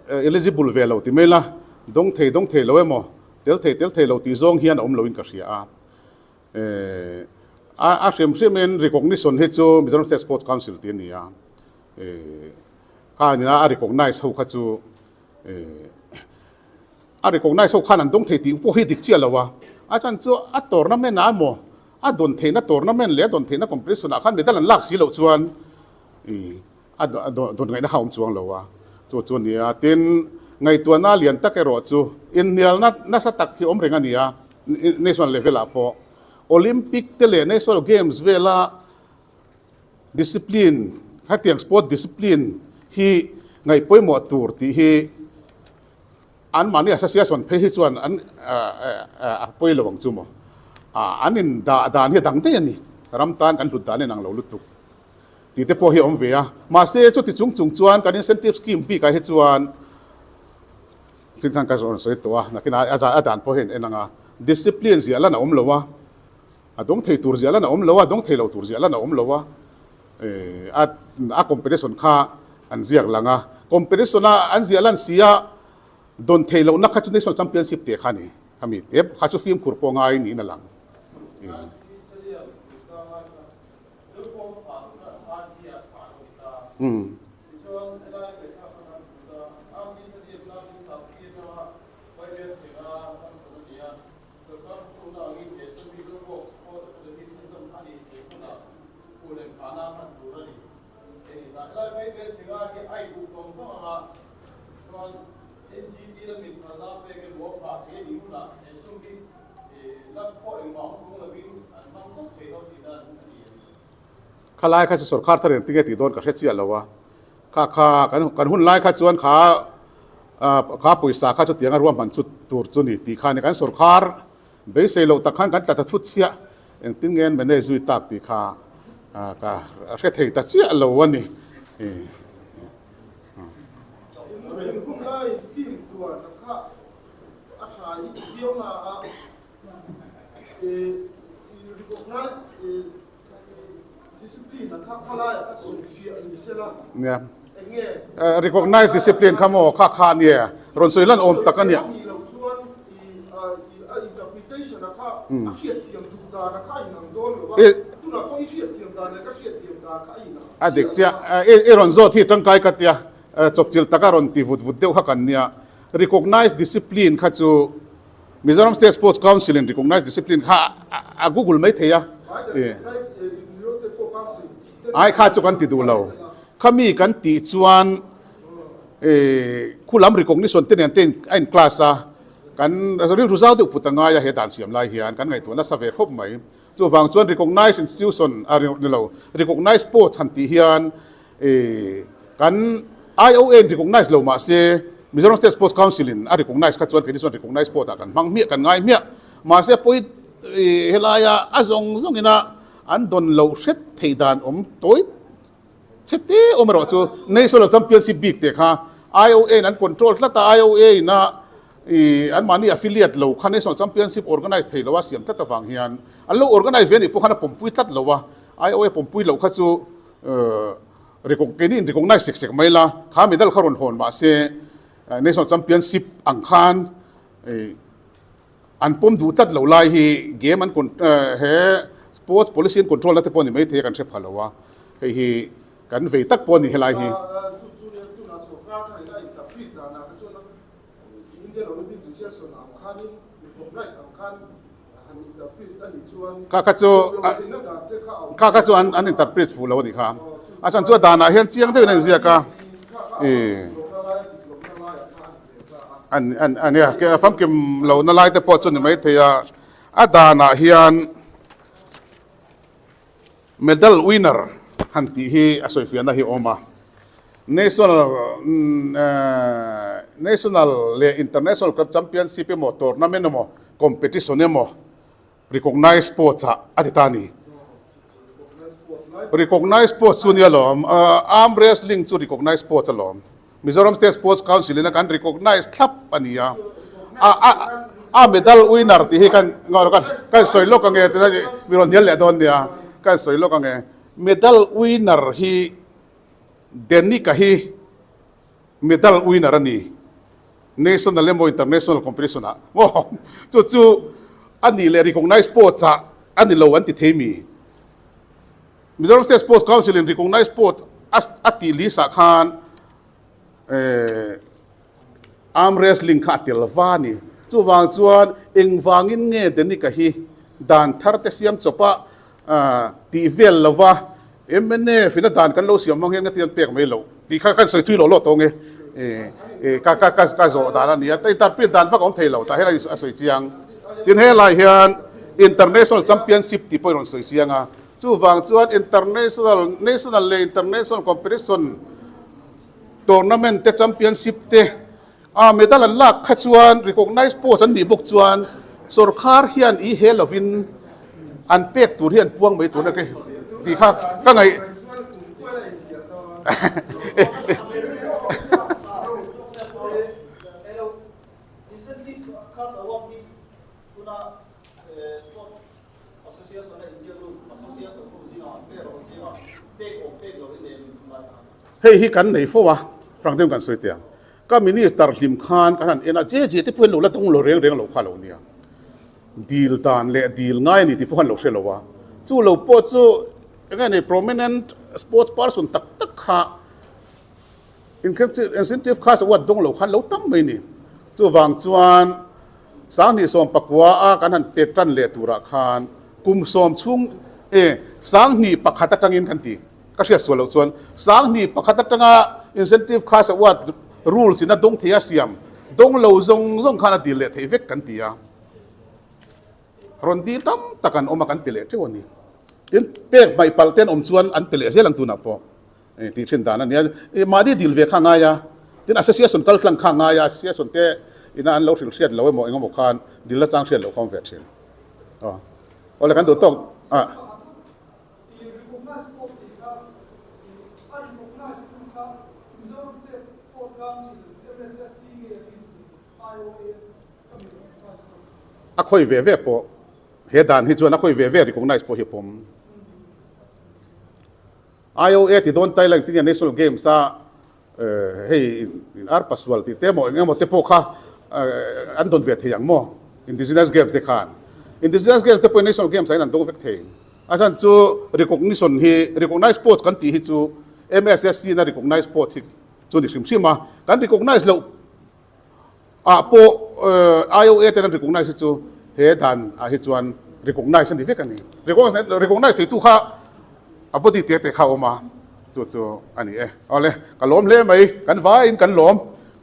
eligible ve lo ti mai la, dawng thei dawng thei lo emaw, tel thei tel thei lo tih zawng hian a awm loin ka hria a. A a hrim hrimin recognition hi chu Mizoram State Sports Council tih a ni a, kha nina a recognize ho kha chu a recognize ho khan an dawng thei tih pawh hi dik chiah lo a, a chan chu a tournament ah emaw a dawn theihna tournament leh a dawn theihna competition ah khan medal an lak si loh chuan a dawn ngaihna kha a awm chuang lo a, chu chu a ni a, tin ngaihtuahna lian tak erawh chu inhnialna nasa tak hi awm reng a ni a, national level ah pawh Olympic te leh national games vela discipline hetiang sport discipline hi ngaih pawimawh tur tih hi Anmahni association phei hi chuan an a pawi lo ang chu maw? An in dah dan hi a dang daih a ni. Ram tan kan hlut dan a inang lo lutuk tih te pawh hi a awm ve a. Mahse chuti chung chung chuan kan incentive scheme bikah hi chuan chin khan ka rawn sawi tawh a, nakinah a dan pawh hi an en ang a, discipline ziah lan a awm lo a, a dawng thei tur ziah lan a awm lo a, dawng thei lo tur ziah lan a awm lo a. A a competition kha an ziak lang a, competition a an ziah lan si a, dawn theih lohna kha chu national championship teh kha a ni, khami te kha chu fimkhur pawh ngai niin a lang. Kha lai kha chu sorkar thar engtin nge tih dawn ka hre chiah lo a, kha kha kan hun lai kha chuan kha kha pawisa kha chutiang a ruahman chu tur chu ni tih kha a ni. Kan sorkar beisei loh tak khan kan tla ta thut chiah. Engtin nge an manage zui tak tih kha ka hre thei ta chiah lo a ni. Inhunglai scheme tuan a kha a tha i ti viau na a, i recognize discipline a kha khalai a kha sawifiah ni sela eng nge? Recognize discipline kha maw kha kha a nia, rawn sawi lan awm tak a nia. Nih loh chuan i a interpretation a kha a hriatthiam duh dan a kha a inang dawn lo a, tunah pawh i hriatthiam dan leh ka hriatthiam dan kha a inang A dik chiah, i rawn zawt hi tangkai ka tia, chawpchilh taka rawn ti vut vut deuh kha kan nia. Recognize discipline kha chu Mizoram State Sports Council in recognize discipline kha a google mai thei a. Ai kha chu kan ti duh lo. Khami kan tih chuan khulam recognition te nen te a in class a, kan rilru zau deuh put a ngai a he dan siam lai hian kan ngaihtuah nasa ve khawp mai. Chuvang chuan recognize institution a ni lo, recognize sports han tih hian kan IOA in recognize lo mah se Mizoram State Sports Council in a recognize kha chuan keini chuan recognize sport ah kan hmang hmiah kan ngai hmiah. Mahse pawi helaia a zawng zawngina an dawn loh hret theih dan awm tawi Chhe te awm erawh chu National Championship bik te kha IOA in an control tlat a, IOA in a ih anmahni affiliate lo kha National Championship organize thei lo a siam tlat avang hian an lo organize ve anih pawh khan a pawmpui tlat lo a, IOA pawmpui loh kha chu keini in recognize sek sek mai la, kha medal kha rawn hawn mah se National Championship ang khan ih an pawm duh tlat lo lai hi game an he sports policy an control na te pawh ni maithei a kan hre pha lo a, hei hi kan vei tak pawh a ni helai hi. Association ang khanin recognize ang khan han interpret a nih chuan Kha kha chu dik lo theihna dan te kha a awm kha kha chu an an interpret fuh lo a nih kha. A chhan chu a danah hian chiang deuhin a inziak a. Kha kha a dik lohna lai a dik lohna laiah kha a ni ve ta a. An an a nia famkim lohna lai te pawh chu ni maithei a. A danah hian Medal winner han tih hi a sawifiahna hi a awm a, National National leh International Championship emaw tournament emaw competition emaw recognized sports ah a ti ta a ni. Recognized sports chu nia lawm, arm wrestling chu recognized sports alawm. Mizoram State Sports Council in a kan recognise thlap a ni a, a a a medal winner tih hi kan kan kan sawi lawk ange mi rawn hnial leh dawn nia kan sawi lawk ange medal winner hi Denika hi medal winner a ni national emaw international competition ah maw chu chu a nih leh recognise sports ah a ni lo an ti thei mi. Mizoram State Sports Council in recognized sports a tih list ah khan arm wrestling kha a tel va a ni. Chuvang chuan engvangin nge Denika hi dan thar te siam chawp a tih vel lo va, mnf in a dan kan lo siam hmang hian nga tian pek mai loh tih kha kan sawi thui lo lawk tawh nge ka ka ka zawh dan a ni a, interpret dan vak a awm thei lo tah hian a sawi chiang. Tin helai hian International Championship tih pawh i rawn sawi chiang a. Chuvang chuan international, national leh international competition, tournament te, championship te a medal an lak kha chuan recognized post an nih bawk chuan sorkar hian i he lovin an pek tur hi an puang mai tur a tih kha ka ngaih Hei hi kan nei fo a, Frank deuhin kan sawi teh ang. Ka minister hlim khan kan han en a, je je te pawhin lo la dawng lo reng reng lo kha lo nia. Dil dan leh dil ngai a ni tih pawh khan lo hre lo a. Chu lo pawh chu eng nge ni prominent sports person tak tak kha incentive kha award dawng lo khan lo tam mai ni. Chuvang chuan 2019 a kan han pek tan leh turah khan kum sawm chhung e 1001 atangin kan ti ka hriat sual loh chuan 1001 atanga incentive kha award rules in a dawng thei a siam dawng lo zawng zawng khan a dil leh theih vek kan ti a. Rawn dil tam tak an awm a kan pe leh teuh a ni. Tin pek hmaih palh te an awm chuan an pe leh zel ang tunah pawh. Tih thin dan a nia. Mahni dil ve kha a ngai a, tin association kal tlang kha a ngai a, association te ina an lo hrilh hriat lo emaw eng emaw khan dil la chang hriat loh kha awm ve thin. Aw awle kan duh tawk a. A khawi ve ve pawh he dan hi chuan a khawi ve ve recognize pawh hi a pawm. IOA ti dawn Thailand India National Games a hei in ar pasual tih te emaw eng emaw te pawh kha an dawn ve thei ang maw Indigenous Games te khan Indigenous Games te pawh National Games ah hian an dawng vek thei a chhan chu recognition hi recognize sports kan tih hi chu MSSC na recognize sports hi chu ni hrim hrim a kan recognize loh ah pawh IOA ten an recognize hi chu he dan ah hi chuan recognize a ni vek a ni. Recognize theitu kha a body te te kha a awm a, chu chu a ni e. Awle, ka lawm hle mai, kan vaiin kan lawm,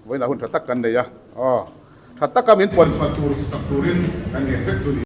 vawiinah hun tha tak kan nei a, aw tha taka min puan chhuah tur sak turin kan ngen vek chu ni.